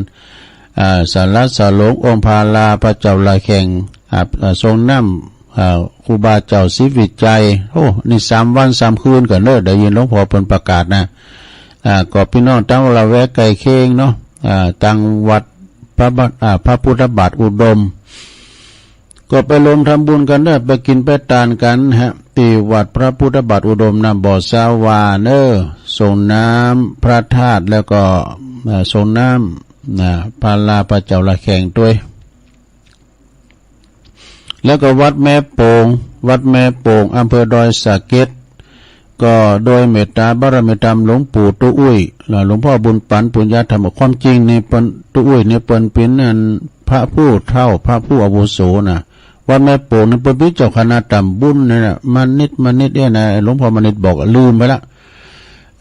เอ่อ สรรเสริญองค์พระลาพระเจ้าละแข่ง อ่า เอ่อ ทรงน้ำ เอ่อ ครูบาเจ้าศรีวิชัย โอ้ นี่สามวันสามคืนก่อนเนอะ ได้ยินหลวงพ่อเปิ้นประกาศนะ อ่า ก็พี่น้องตังละแวกใกล้เคียงเนาะ อ่า ตังวัดพระบาท อ่า พระพุทธบาทอุดม ก็ไปรวมทำบุญกันเนอะ ไปกินไปตานกันฮะ ที่วัดพระพุทธบาทอุดมน้ำบ่อสาวาเนอะ ส่งน้ำพระธาตุแล้วก็ อ่า ส่งน้ำ นะ พระลาพระเจ้าละแข่งด้วย แล้วก็วัดแม่โป่ง วัดแม่โป่ง อำเภอดอยสะเก็ด ก็โดยเมตตาบารมีธรรมหลวงปู่ตู้อุ้ย และหลวงพ่อบุญปันปุญญธรรม ความจริงนี่เปิ้น ตู้อุ้ยนี่เปิ้นเป็นอันพระผู้เฒ่า พระผู้อาวุโสนะ วัดแม่โป่งนี่เปิ้นเป็นเจ้าคณะตำบลนี่นะ มณิษฐ์ มณิษฐ์เอ้ยนะ หลวงพ่อมณิษฐ์บอก ลืมไปละ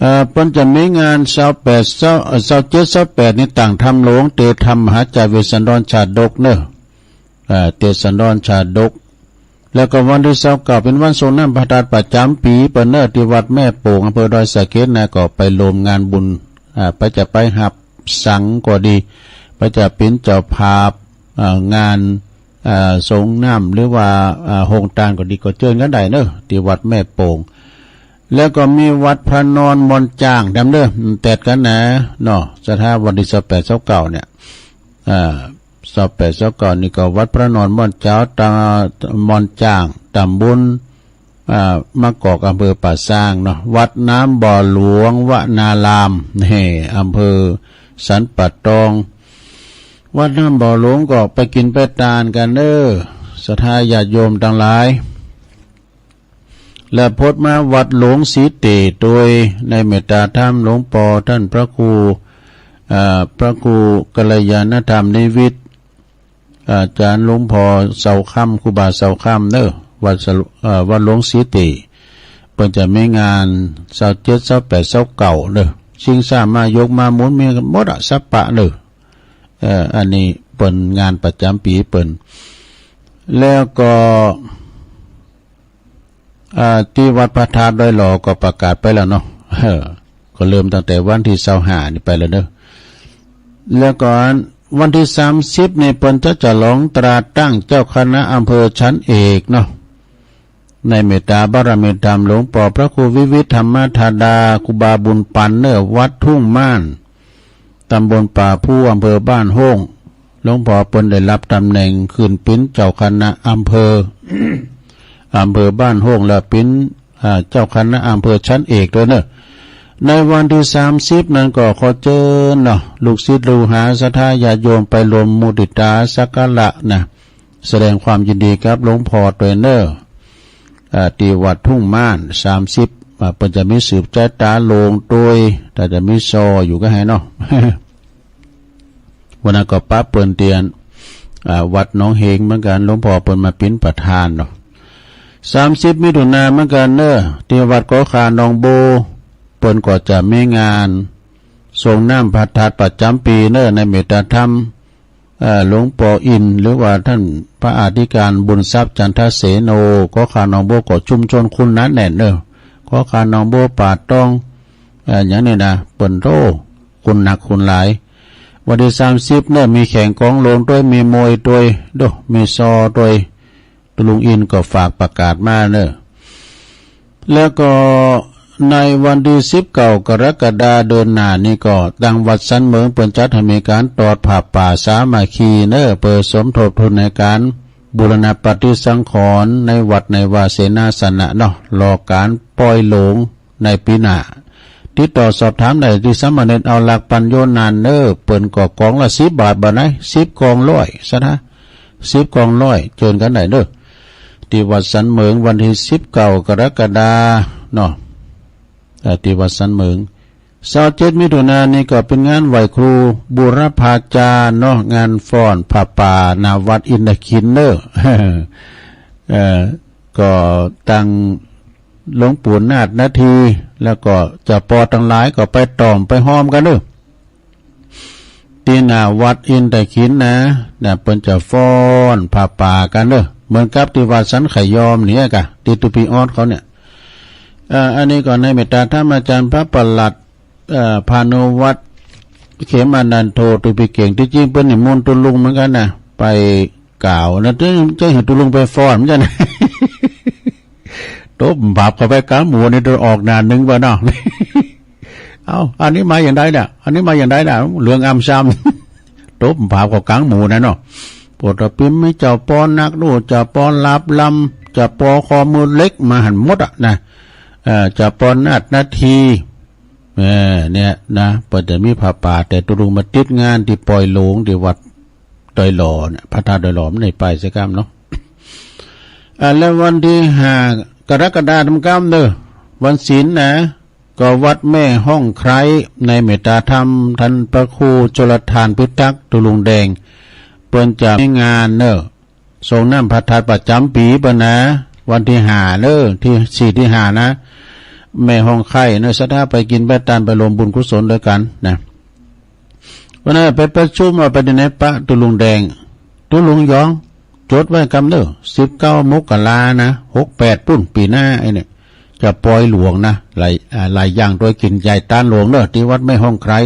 เอ่อ เปิ้นจะมีงานซาวแปด ซาว เอ่อ ซาวเจ็ด ซาวแปด นี่ต่างธรรมหลวง เตธรรมมหาจารย์เวสสันดรชาดกเนอะ เอ่อ เตสันดรชาดก แล้วก็วันที่ซาวเก้าเป็นวันส่งน้ำพระธาตุประจำปีเปิ้นเนอะ ที่วัดแม่โป่ง อำเภอดอยสะเก็ดนะ ก็ไปรวมงานบุญ อ่า ไปจะไปหับสังก็ดี ไปจะเป็นเจ้าภาพ อ่า งาน อ่า ส่งน้ำ หรือว่า อ่า โฮงตานก็ดี ก็เจิญกันได้เนอะ ที่วัดแม่โป่ง แล้วก็มีวัดพระนอนม่อนจางดำเนอะ แตดกันนะเนาะ ศรัทธาวันที่ซาวแปด ซาวเก้า เนี่ย อ่า ซาวแปด ซาวเก้า นี่ก็วัดพระนอนม่อนจาง ตา ม่อนจาง ตำบล อ่า มะกอก อำเภอป่าซางเนาะ วัดน้ำบ่อหลวงวนาราม นี่ อำเภอสันป่าตอง วัดน้ำบ่อหลวงก็ไปกินไปตานกันเนอะ ศรัทธาญาติโยมตังหลาย และพดมาวัดหลวงสีเตโดยในเมตตาธรรมหลวงปอท่านพระครู อ่า พระครูกัลยาณธรรมนิวิทย์ อาจารย์หลวงพ่อเสาคำ ครูบาเสาคำเนอะ วัดสะ เอ่อ วัดหลวงสีเต เปิ้นจะมีงานซาวเจ็ด ซาวแปด ซาวเก้าเนอะ ชิงช้าม้ายกม้าหมุนมีกันหมดอะ สัปปะเนอะ เอ่อ อันนี้เปิ้นงานประจำปีเปิ้น แล้วก็ อ่า ที่วัดพระธาตุดอยหล่อก็ประกาศไปแล้วเนาะ เออ ก็เริ่มตั้งแต่วันที่ซาวห้านี่ไปแล้วเนอะ แล้วก็วันที่สามสิบนี่เปิ้นจะฉลองตราตั้งเจ้าคณะอำเภอชั้นเอกเนาะ ในเมตตาบารมีธรรมหลวงปอพระครูวิวิธธรรมธาดา ครูบาบุญปันเนอะ วัดทุ่งม่าน ตำบลป่าผู้ อำเภอบ้านโฮ่ง หลวงพ่อเปิ้นได้รับตำแหน่งขึ้นเป็นเจ้าคณะอำเภอ อำเภอบ้านโฮ่ง และเป็น อ่า เจ้าคณะอำเภอชั้นเอกด้วยเนอะ ในวันที่สามสิบนั้นก็ขอเจิญเนาะ ลูกศิษย์ลูกหาศรัทธาญาติโยมไปรวมมุติตาสักการะนะ แสดงความยินดีกับหลวงพ่อด้วยเนอะ อ่า ที่วัดทุ่งม่าน สามสิบ อ่า เปิ้นจะมีสืบใจตาโลงโดย ถ้าจะมีซออยู่ก็ให้เนาะ วันนั้นก็ปะเปิ้นเตียน อ่า วัดหนองเหงเหมือนกัน หลวงพ่อเปิ้นมาเป็นประธานเนาะ สามสิบ มิถุนาเหมือนกันเนอะ ที่วัดขอขาหนองโบ เปิ้นก็จะมีงานส่งน้ำพระธาตุประจำปีเนอะ ในเมตตาธรรม เอ่อ หลวงปออินทร์ หรือว่าท่านพระอธิการบุญทรัพย์จันทเสโน ขอขาหนองโบก็ชุมชนคนหนาแน่นเนอะ ขอขาหนองโบป่าตอง เอ่อ อย่างนี้นะ เปิ้นโตคนหนักคนหลาย วันที่สามสิบเนอะ มีแข่งกองโลงด้วย มีมวยด้วย โด มีซอด้วย ตะลุงอินก็ฝากประกาศมาเนอะ แล้วก็ในวันที่สิบเก้ากรกฎาเดือนหน้านี่ก็ตังวัดสันเหมิงเปิ้นจัดให้มีการตอดผ้าป่าสามัคคีเนอะ เพื่อสมทบทุนในการบูรณะปฏิสังขรณ์ในวัดในวาเสนาสนะเนาะ รอการปล่อยโลงในปีหน้า ติดต่อสอบถามได้ที่สามเณรเอาหลักปัญโยนานเนอะ เปิ้นก็กองละสิบบาท บาทไหน สิบกองร้อย ซะนะ สิบกองร้อย เจิญกันได้เนอะ ที่วัดสันเหมิงวันที่สิบเก้ากรกฎาเนาะ เอ่อ ที่วัดสันเหมิง ซาวเจ็ดมิถุนายนนี่ก็เป็นงานไหว้ครูบูรพาจารย์เนาะ งานฟ้อนผ้าป่าหน้าวัดอินทขินเนอะ เอ่อ ก็ตังหลวงปู่นาถนาที แล้วก็เจ้าปอตังหลายก็ไปต่อมไปฮ้อมกันเนอะ ที่หน้าวัดอินทขินนะ นะ เปิ้นจะฟ้อนผ้าป่ากันเด้อ เหมือนกับที่วัดสันขยอมเนี่ยกะ ที่ตุปีออดเขาเนี่ย เอ่อ อันนี้ก็ในเมตตาธรรมอาจารย์พระประหลัด เอ่อ พานุวัฒน์ เขมานันโท ตุปีเก่ง ที่จริงเปิ้นนิมนต์ตุลุงเหมือนกันนะ ไปกล่าวนะ จะ จะให้ตุลุงไปฟ้อนเหมือนกันนะ ตบปรับเข้าไปกลางหมู่นี่ ตัวออกหน้าหนึ่งบ่เนาะ เอ้า อันนี้มาอย่างใดเนี่ย อันนี้มาอย่างใดเนี่ย เหลืองอำซำ ตบปรับเข้ากลางหมู่นะเนาะ โปรดปิมมีเจ้าปอนักดู เจ้าปอลาบลำ เจ้าปอคอมือเหล็กมาหันหมดอะนะ เอ่อ เจ้าปอนาฏนาที เอ่อ เนี่ยนะ เปิ้นจะมีผ้าป่า แต่ตุลุงมาติดงานที่ปอยหลวงที่วัดดอยหล่อเนี่ย พระธาตุดอยหล่อมันได้ไปเสียกำเนาะ อ่า แล้ววันที่ห้ากรกฎาคมกำเด้อ วันศีลนะ ก็วัดแม่ห้องไคร้ ในเมตตาธรรมท่านพระครูชลทานพิทักษ์ ตุลุงแดง เปิ้นจะมีงานเนอะ ส่งน้ำพระธาตุประจำปีเปิ้นนะ วันที่ห้าเนอะ ที่สี่ที่ห้านะ แม่ห้องไคร้เนอะ ศรัทธาไปกินไปตานไปรวมบุญกุศลด้วยกันนะ วันนั้นไปประชุมว่าไปที่ไหนปะ ตุลุงแดง ตุลุงยอง จดไว้กำเด้อ สิบเก้ามกรานะ หกแปด ปุ้นปีหน้าไอ้เนี่ย จะปอยหลวงนะ หลาย อ่า หลายอย่างโดยกินใหญ่ต้านหลวงเนอะ ที่วัดแม่ห้องไคร้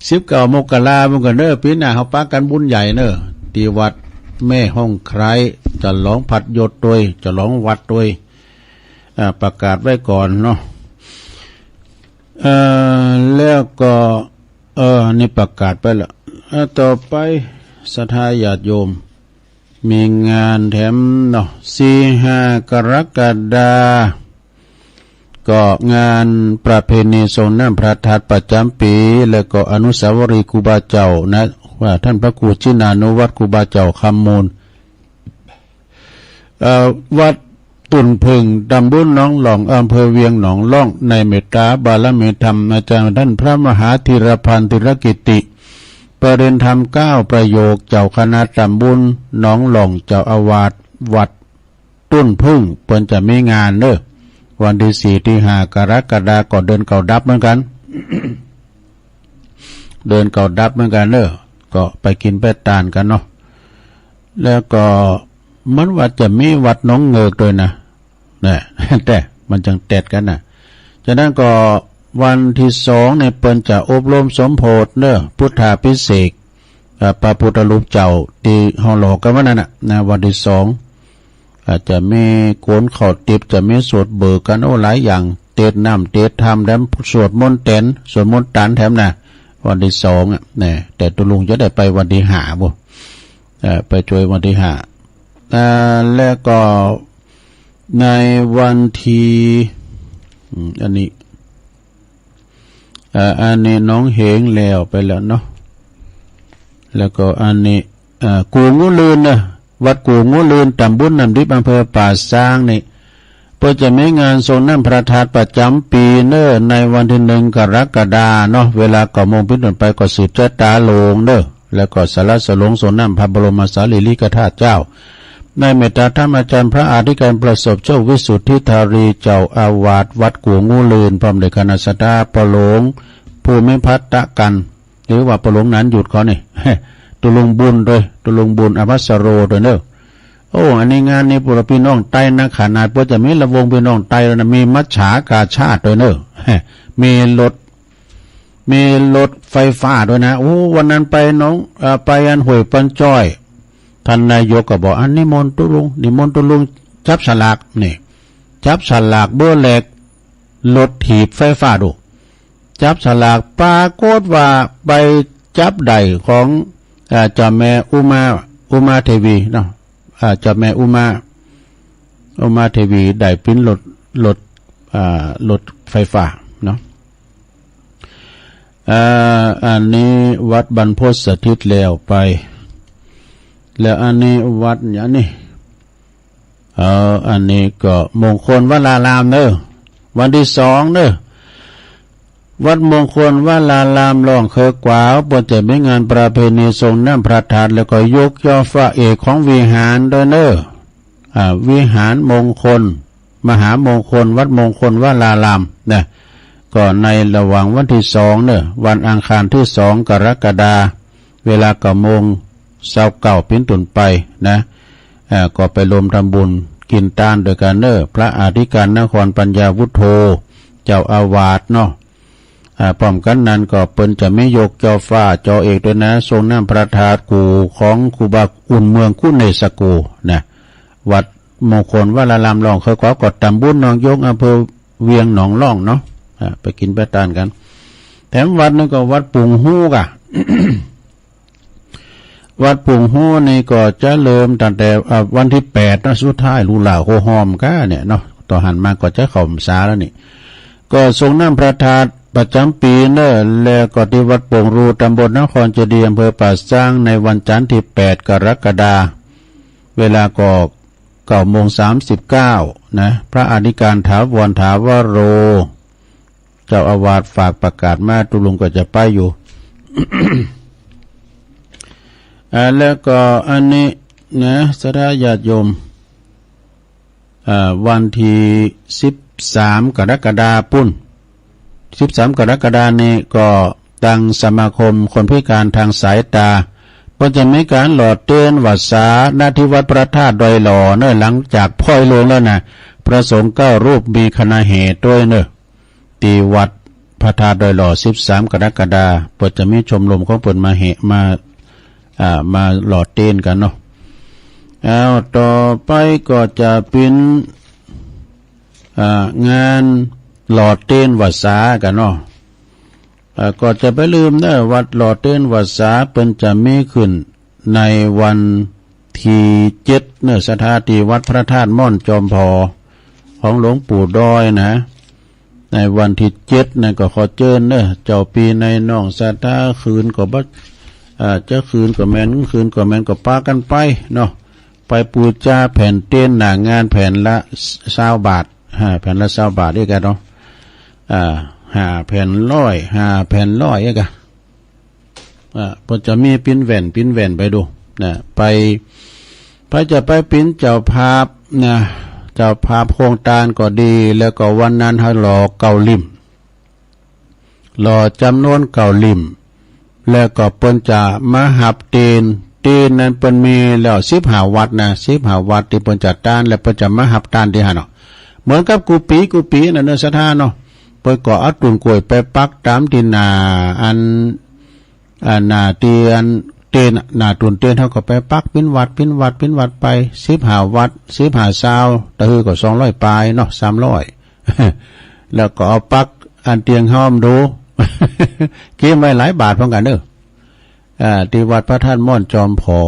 สิบเก้ามกราเหมือนกันเนอะ ปีหน้าเขาปะกันบุญใหญ่เนอะ ที่วัดแม่ห้องไคร้ จะหลองพัดยศด้วย จะหลองวัดด้วย อ่า ประกาศไว้ก่อนเนาะ เอ่อ แล้วก็ เออ นี่ประกาศไปแล้ว อ่า ต่อไป ศรัทธาญาติโยม มีงานแถมเนาะ สี่ห้ากรกฎาคม ก็งานประเพณีส่งน้ำพระธาตุประจำปี แล้วก็อนุสาวรีย์ครูบาเจ้านะ ว่าท่านพระครูชินานุวัตรครูบาเจ้าคำมูล เอ่อ วัดตุ่นผึ่ง ตำบลหนองหล่อง อำเภอเวียงหนองล่อง ในเมตตาบารมีธรรมอาจารย์ท่านพระมหาธีรพันธ์ธีรกิติ ประเรียนธรรมเก้าประโยค เจ้าคณะตำบลหนองหล่อง เจ้าอาวาสวัดตุ่นผึ่ง เปิ้นจะมีงานเนอะ วันที่สี่ที่ห้ากรกฎาคม ก็เดือนเก่าดับเหมือนกัน เดือนเก่าดับเหมือนกันเนอะ ก็ไปกินไปตานกันเนาะ แล้วก็มันว่าจะมีวัดหนองเงิกด้วยนะ นะ แต่มันจังแตดกันนะ ฉะนั้นก็วันที่สองเนี่ยเปิ้นจะอบรมสมโภชเนอะ พุทธาภิเษก เอ่อ พระพุทธรูปเจ้าที่ห้องหล่อกันวันนั้นน่ะ นะ วันที่สอง อาจจะมีโกนข้าวติบ จะมีสวดเบิกกัน โอ้ หลายอย่าง เตสน์น้ำเตสน์ธรรม แถมสวดมนต์แตน สวดมนต์ตานแถมนะ วันที่สองอะ นะ แต่ตุลุงจะได้ไปวันที่ห้าบ่ เอ่อ ไปช่วยวันที่ห้า อ่า แล้วก็ในวันที่ อืม อันนี้ อ่า อันนี้หนองเหงแล้วไปแล้วเนาะ แล้วก็อันนี้ อ่า กู่งูลื่นนะ วัดกู่งูลื่น ตำบลน้ำดิบ อำเภอป่าซางนี่ เปิ้นจะมีงานส่งน้ำพระธาตุประจำปีเนอะ ในวันที่หนึ่งกรกฎาคมเนาะ เวลาเก้าโมงเป็นต้นไป ก็สืบชะตาหลวงเนอะ แล้วก็สละสลวงส่งน้ำพระบรมสารีริกธาตุเจ้า ในเมตตาธรรมอาจารย์พระอธิการประสบโชควิสุทธิธารี เจ้าอาวาสวัดกู่งูลื่น พร้อมด้วยคณะศรัทธา ปอหลวงภูมิพัฒน์ตะกัน หรือว่าปอหลวงหนานหยุดเขานี่ ตุลุงบุญด้วย ตุลุงบุญอภัสโรด้วยเนอะ โอ้ อันนี้งานนี้พวกเราพี่น้องใต้นะ ขนาดเปิ้นจะมีลำวงพี่น้องใต้แล้วนะ มีมัจฉากาชาดด้วยเนอะ มีรถ มีรถไฟฟ้าด้วยนะ โอ้ วันนั้นไปหนอง เอ่อ ไปอันห้วยปันจ้อย ท่านนายกก็บอก อันนิมนต์ตุลุง นิมนต์ตุลุงจับสลากนี่ จับสลากเบอร์แหลก รถถีบไฟฟ้าดู จับสลาก ปรากฏว่าไปจับได้ของ อ่า เจ้าแม่อุมา อุมาเทวีเนาะ อ่า เจ้าแม่อุมา อุมาเทวีได้เป็นรถ รถ อ่า รถไฟฟ้าเนาะ อ่า อันนี้วัดบรรพตสถิตแล้วไป แล้วอันนี้วัดอย่างนี้ เออ อันนี้ก็มงคลวรารามเนอะ วันที่สองเนอะ วัดมงคลวราราม ล่องเคิกกวาว เปิ้นจะมีงานประเพณีส่งน้ำพระธาตุ แล้วก็ยกยอดพระเอกของวิหารด้วยเนอะ อ่า วิหารมงคล มหามงคล วัดมงคลวรารามนะ ก็ในระหว่างวันที่สองเนอะ วันอังคารที่สองกรกฎา เวลาเก้าโมงเช้าเก้าเป็นต้นไปนะ เอ่อ ก็ไปรวมทำบุญกินทานด้วยกันเนอะ พระอธิการนครปัญญาวุฒโธ เจ้าอาวาสเนาะ อ่า พร้อมกันนั้นก็เปิ้นจะมียกจอฟ้าจอเอกด้วยนะ ส่งน้ำพระธาตุกู่ของครูบาอุ่นเมืองคุเนศโกนะ วัดมงคลวราราม ลองเคยก็ก็ตำบลหนองยก อำเภอเวียงหนองล่องเนาะ อ่า ไปกินไปทานกัน แถมวัดนึงก็วัดปุงฮูกอะ วัดปุงฮูนี่ก็จะเริ่มตั้งแต่ อ่า วันที่แปดนะ สุดท้ายลูลาโคหอมก้าเนี่ยเนาะ ต่อหันมาก็จะเข้าพรรษาแล้วนี่ ก็ส่งน้ำพระธาตุประจำปีเนอะ แล้วก็ที่วัดโป่งรู ตำบลนครเจดีย์ อำเภอป่าซาง ในวันจันทร์ที่แปดกรกฎา เวลาก็เก้าโมงสามสิบเก้านะ พระอธิการถาวรถาวโร เจ้าอาวาสฝากประกาศมา ตุลุงก็จะไปอยู่ อ่า แล้วก็อันนี้นะ ศรัทธาญาติโยม อ่า วันที่สิบสามกรกฎาปุ้น สิบสามกรกฎานี่ก็ตังสมาคมคนพิการทางสายตา ก็จะมีการหล่อเตียนวัสสา ณ ที่วัดพระธาตุดอยหล่อเนอะ หลังจากพ้อยลงแล้วนะ พระสงฆ์เก้ารูปมีคณะแห่ด้วยเนอะ ที่วัดพระธาตุดอยหล่อ สิบสามกรกฎา ก็จะมีชมรมของเปิ้นมาแห่ มา อ่า มาหล่อเตียนกันเนาะ เอา ต่อไปก็จะเป็น อ่า งานหล่อเตียนวัสสากันเนาะ อ่า ก็จะไปลืมเนอะ วัดหล่อเตียนวัสสาเปิ้นจะมีขึ้นในวันที่เจ็ดเนอะ ศรัทธา ที่วัดพระธาตุม่อนจอมผอ ของหลวงปู่ดอยนะ ในวันที่เจ็ดนั่นก็ขอเจิญเนอะ เจ้าปี้นายน้องศรัทธา คืนก็บ่ อ่า จะคืนก็แม่น คืนก็แม่น ก็ปากันไปเนาะ ไปปูจาแผ่นเตียนหน้างานแผ่นละซาวบาท ห้าแผ่นละซาวบาทเอกอะเนาะ อ่า ห้าแผ่นร้อย ห้าแผ่นร้อยเอกอะ อ่า เปิ้นจะมีปิ้นแว่น ปิ้นแว่นไปดูนะ ไป ไปจะไปปิ้นเจ้าภาพนะ เจ้าภาพโครงทานก็ดี แล้วก็วันนั้นให้หล่อเก้าลิ่ม หล่อจำนวนเก้าลิ่ม แล้วก็เปิ้นจะมาหับเตียน เตียนนั้นเปิ้นมีแล้วสิบห้าวัดนะ สิบห้าวัดที่เปิ้นจะทาน แล้วเปิ้นจะมาหับทานตี้หั้นเนาะ เหมือนกับกู้ปีกู้ปีนั่นเนอะ ศรัทธาเนาะ เปิ้นก็เอาต้นกล้วยไปปักตามตี้หน้าอัน อ่า หน้าตี้อันเตียน หน้าต้นเตียนเฮาก็ไปปักปิ้นวัด ปิ้นวัด ปิ้นวัดไป สิบห้าวัด สิบห้าซาว ตะฮือก็สองร้อยปลายเนาะ สามร้อย แล้วก็เอาปักอันเตียงห้อมดู เก็บไว้หลายบาทพร้อมกันเนอะ อ่า ที่วัดพระธาตุม่อนจอมผอ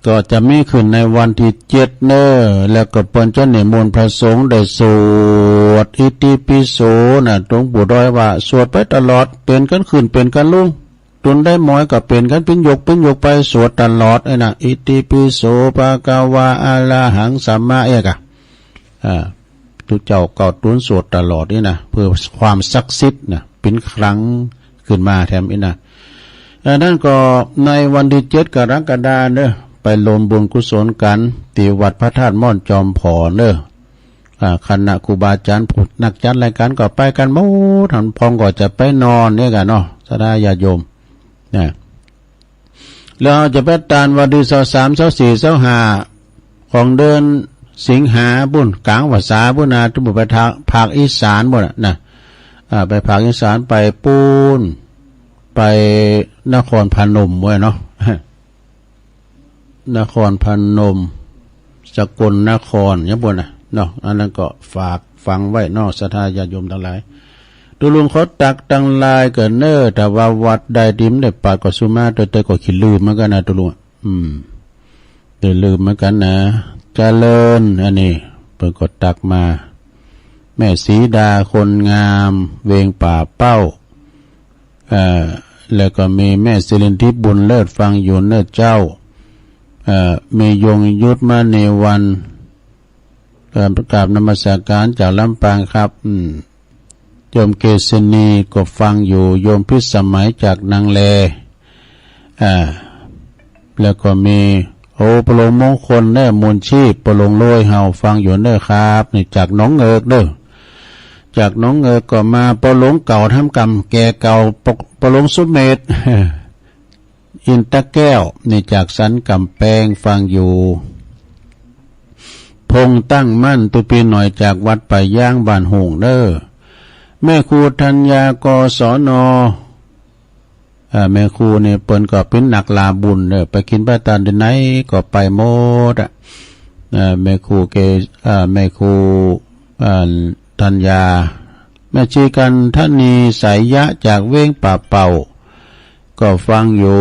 ก็จะมีขึ้นในวันที่เจ็ดเนอะ แล้วก็เปิ้นจะนิมนต์พระสงฆ์ได้สวดอิติปิโสนะ หลวงปู่ดอยว่าสวดไปตลอด เปลี่ยนกันขึ้น เปลี่ยนกันลง ตนได้หมอยก็เปลี่ยนกันปิ้นยก ปิ้นยกไป สวดตลอดไอ้นะ อิติปิโสภะคะวาอะระหังสัมมาเอกอะ อ่า ทุกเจ้าก็ตนสวดตลอดนี่นะ เพื่อความศักดิ์สิทธิ์นะ ปิ้นครั้งขึ้นมาแถมนี่นะ อันนั้นก็ในวันที่เจ็ดกรกฎาเนอะ ไปรวมบุญกุศลกันที่วัดพระธาตุม่อนจอมผอเนอะ อ่า คณะครูบาอาจารย์ผู้นักจัดรายการก็ไปกันหมด ท่านพองก็จะไปนอนเนี่ยกันเนาะ ศรัทธาญาติโยมนะ แล้วจะไปทานวันที่ซาวสาม ซาวสี่ ซาวห้า ของเดือนสิงหาปุ้น กลางพรรษาปุ้นนะ ทุกไปทางภาคอีสานปุ้นน่ะนะ อ่า ไปภาคอีสาน ไปปูน ไปนครพนมไว้เนาะ นครพนม สกลนคร อย่างปุ้นน่ะเนาะ อันนั้นก็ฝากฟังไว้เนาะ ศรัทธาญาติโยมทั้งหลาย ตุลุงขอตักตังลายเกิดเนอ ถ้าว่าวัดใดดีมได้ปาดก็สุมา แต่แต่ก็ขี้ลืมเหมือนกันนะ ตุลุงอะ อืม ได้ลืมเหมือนกันนะ เจริญ อันนี้ เปิ้นก็ตักมา แม่สีดาคนงาม เวงป่าเป้า เอ่อ แล้วก็มีแม่สิรินทิพย์บุญเลิศ ฟังอยู่เนอเจ้า เอ่อ มียงยุทธมณีวัน เอ่อ กราบนมัสการจากลำปางครับ อืม โยมเกษณีก็ฟังอยู่ โยมพิสมัยจากนางแล อ่า แล้วก็มี โอ้ ปลงมงคลเนอ มูลชีพ ปลงโลยเฮา ฟังอยู่เนอครับ นี่จากหนองเงิกเด้อ จากหนองเงอก็มา ปอหลวงเก่า ทำกรรมแก่เก่า ปอ ปอหลวงสุเมธ อินตะแก้ว นี่จากสันกำแพง ฟังอยู่ พงษ์ตั้งมั่น ตุ๊ปีหน่อย จากวัดป่ายาง บ้านหงส์เด้อ แม่ครูธัญญา กศน เอ่อ แม่ครูนี่เปิ้นก็เป๋นนักลาบุญเด้อ ไปกินไปตานที่ไหนก็ไปหมดอะ เอ่อ แม่ครูเก เอ่อ แม่ครู เอ่อ ธัญญา แม่ชีกันทนี สายยะ จากเวียงป่าเป่า ก็ฟังอยู่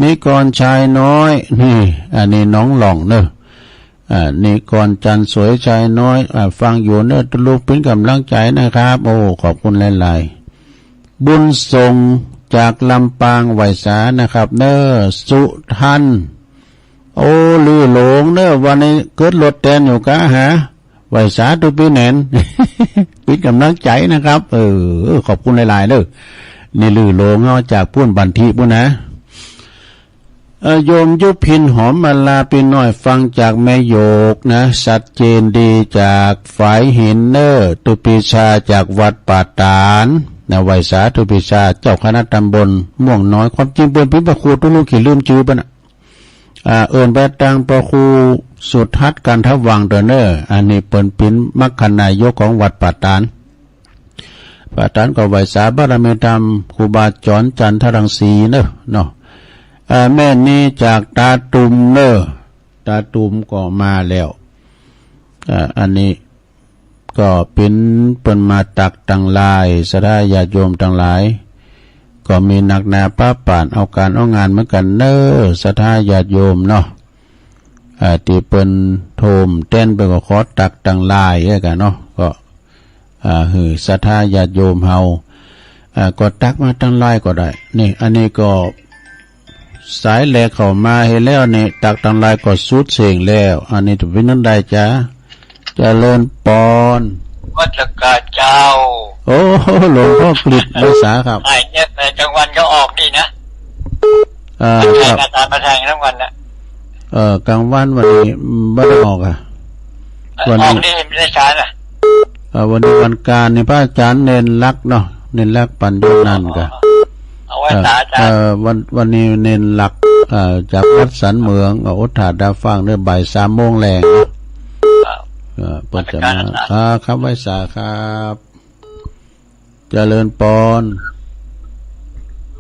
นิกรชายน้อย นี่ อันนี้น้องหล่องเนอะ อ่า นิกรจันทร์สวยชายน้อย อ่า ฟังอยู่เนอะ ตุ๊ลุงเป๋นกำลังใจ๋นะครับ โอ้ ขอบคุณหลายๆ บุญส่งจากลำปาง ไหว้สานะครับเนอะ สุทัน โอ้ ลือหลงเนอะ วันนี้เกิดรถแตนอยู่กะฮะ ไหว้สาตุ๊ปีแหนน เป๋นกำลังใจ๋นะครับ เออ ขอบคุณหลายๆ เนอะ นี่ลือหลงเฮาจากปู้นบันทิปู้นนะ เอ่อ โยมยุพินหอมมาลา ปีน้อยฟังจากแม่โยกนะ ชัดเจนดี จากฝายหินเนอะ ตุ๊ปีชาจากวัดป่าตาดนะ ไหว้สาตุ๊ปีชา เจ้าคณะตำบลม่วงน้อย ความจริงเปิ้นเป๋นพระครู ตุ๊ลุงขี้ลืมจื้อเปิ้นน่ะ อ่า เอิ้นไปตางพระครูสุทัศน์ กันทวังค์เตอเนอะ อันนี้เปิ้นเป๋นมรรคนายกของวัดป่าตาด ป่าตาดก็ไหว้สาบารมีธรรมครูบาจรจันทรังสีเนอะ เนาะ อ่า แม่นีจากตาตุ่มเนอะ ตาตุ่มก็มาแล้ว อ่า อันนี้ก็เป๋นเปิ้นมาตักตังหลาย ศรัทธาญาติโยมตังหลาย ก็มีนักหนาปะปานเอาก๋านเอางานเหมือนกั๋นเนอะ ศรัทธาญาติโยมเนาะ อ่า ตี้เปิ้นโทมแตนเปิ้นก็ขอตักตังหลายเอ้ยกั๋นเนาะ ก็ อ่า หื้อศรัทธาญาติโยมเฮา อ่า ก็ตักมาตังหลายก็ได้ นี่ อันนี้ก็สายแรกเข้ามาเหียแล้วนี่ ตักตังหลายก็สุดเสี้ยงแล้ว อันนี้จะเป๋นอันใดจ๊ะ เจริญปอน นมัสก๋านเจ้า โอ้ หลวงพ่อกฤษ ไหว้สาครับ ไอ้เนี่ย เอ่อ กลางวันก็ออกดีนะ อ่า มาแทง ครับ อาจารย์มาแทงทั้งวันนะ เอ่อ กลางวันวันนี้บ่ได้ออกอะ เอ่อ วันนี้ ออกดีไม่ได้ใช้นะ เอ่อ วันนี้วันก๋านนี่ พระอาจารย์เน้นหลักเนาะ เน้นหลักปั๋นอยู่นั่นกะ เอาไหว้สาอาจารย์ เอ่อ วัน วันนี้เน้นหลัก เอ่อ จากวัดสันเหมือง ก็อดถ้าดาฟังเด้อ บ่ายสามโมงแลง ครับ เอ่อ เปิ้นจะมา นมัสก๋านอาจารย์ อ่า ครับ ไหว้สาครับ เจริญปอน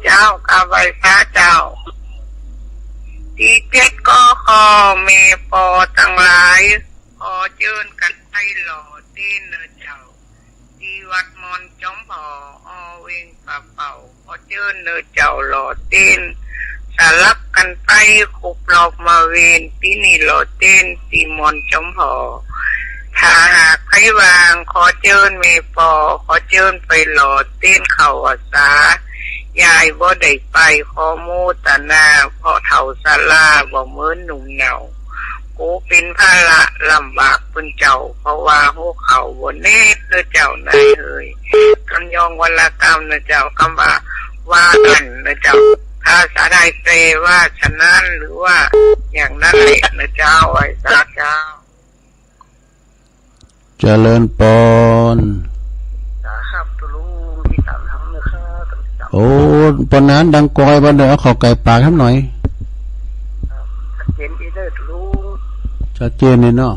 เจ้า กราบไหว้สาเจ้า ตี้เจ็ดก็ขอแม่ปอตังหลาย ขอเจิญกั๋นไปหล่อเตียนเน่อเจ้า ตี้วัดมอนจอมผ่อ ออ เวียงป่าเป่า ขอเจิญเน่อเจ้าหล่อเตียน สลับกั๋นไปครบรอบมาเวร ปี๋นี้หล่อเตียนตี้มอนจอมผ่อ ถ้าหากใผว่าง ขอเจิญแม่ปอ ขอเจิญไปหล่อเตียนเข้าวัดสา ยายบ่ได้ไป ขอโมตนา เพราะเฒ่าชรา บ่เหมือนหนุ่มเยาว์ กูเป๋นภาระลำบากเปิ้นเจ้า เพราะว่าหัวเข่าบ่แน่นเน่อเจ้านายเฮย กำยองวันละกำเน่อเจ้า กำว่า ว่าอั้นเน่อเจ้า ภาษาไทยแปลว่าฉะนั้น หรือว่าอย่างนั้นแหละเน่อเจ้า ไหว้สาเจ้า เจริญปอน สาครับ ตุ๊ลุง ติดตามทางเน่อครับ โอ้ ปานนั้นดังกอย บ่าเด้อ เอาเข้าใก้ปากทำหน่อย ครับ ชัดเจนดีเน่อตุ๊ลุง ชัดเจนดีเนาะ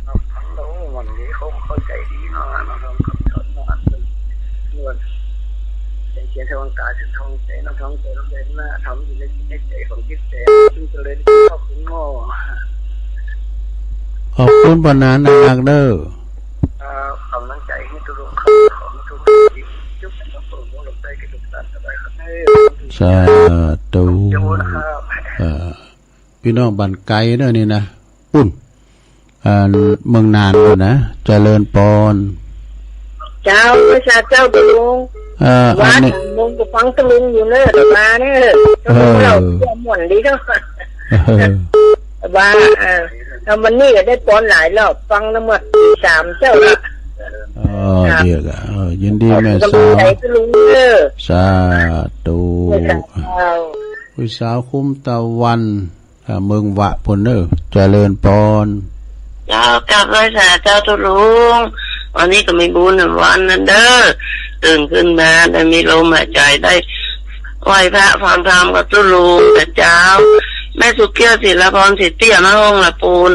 ครับ ฟังแล้วมันดี เขาเข้าใจ๋ดีเนาะ เนาะครับ คำสอนเนาะ อันเปิ้น เปิ้น เขียนทางกาย เขียนทางใจ๋ เนาะ ทางใจ๋ เนาะ ใจ๋ เนาะ ทำอยู่ในจิตในใจ๋ของจิตใจ๋ ซึ่งเจริญเข้าถึงหม้อ ขอบคุณปานนั้นนักเด้อ ครับ กำลังใจ๋หื้อตุ๊ลุงครับ ขอให้ตุ๊ลุงจุ๊บ สาธุ เจ้านะครับ เอ่อ ปี้น้องบ้านไก๋เน่อนี่นะ ปุ้น อ่า เมืองน่านโน่นนะ เจริญปอน เจ้า ไหว้สาเจ้าตุ๊ลุง เอ่อ ว่า อันนี้ สามโมงก็ฟังตุ๊ลุงอยู่เน่อ แต่ว่าเน่อ เออ ตุ๊ลุงเล่าเรื่องม่วนดีเนาะ เออ ว่า เออ แล้ววันนี้ก็ได้ปอนหลายรอบ ฟังแล้วหมดตีสามเจ้าละ อ๋อ ครับ ดีละ เออ ยินดีแม่สาว กำลังใจ๋ตุ๊ลุงเน่อ สาธุ ไหว้สาเจ้า ผู้สาวคุ้มตะวัน อ่า เมืองวะพุ้นเน่อ เจริญปอน เจ้า กราบไหว้สาเจ้าตุ๊ลุง วันนี้ก็มีบุญวันนั้นเด้อ ตื่นขึ้นมาได้มีลมหายใจได้ไหว้พระฟังธรรมกับตุ๊ลุงแต่เจ้า แม่สุกี้ศิลปรสิทธิ์เตี้ยมาห้องละปูน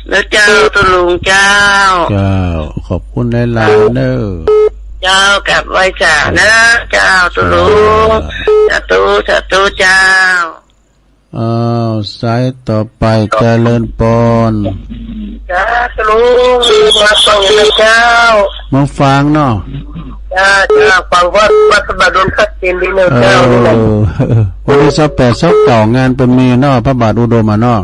แล้วเจ้าตุ๊ลุงเจ้า เจ้า ขอบคุณหลายๆเด้อ เจ้ากลับไหว้สานะ เจ้าตุ๊ลุง สาธุ สาธุเจ้า อ้าว สายต่อไป เจริญพร จ้าตุ๊ลุง มาฟังนะเจ้า เมืองฝางเนาะ จ้า จ้า ฟังวัด วัดพระบาทหลวงชัดเจนดีเนอะเจ้า เออ วันที่สิบแปด สิบเก้า งานเปิ้นมีเนาะ พระบาทอุดมอะเนาะ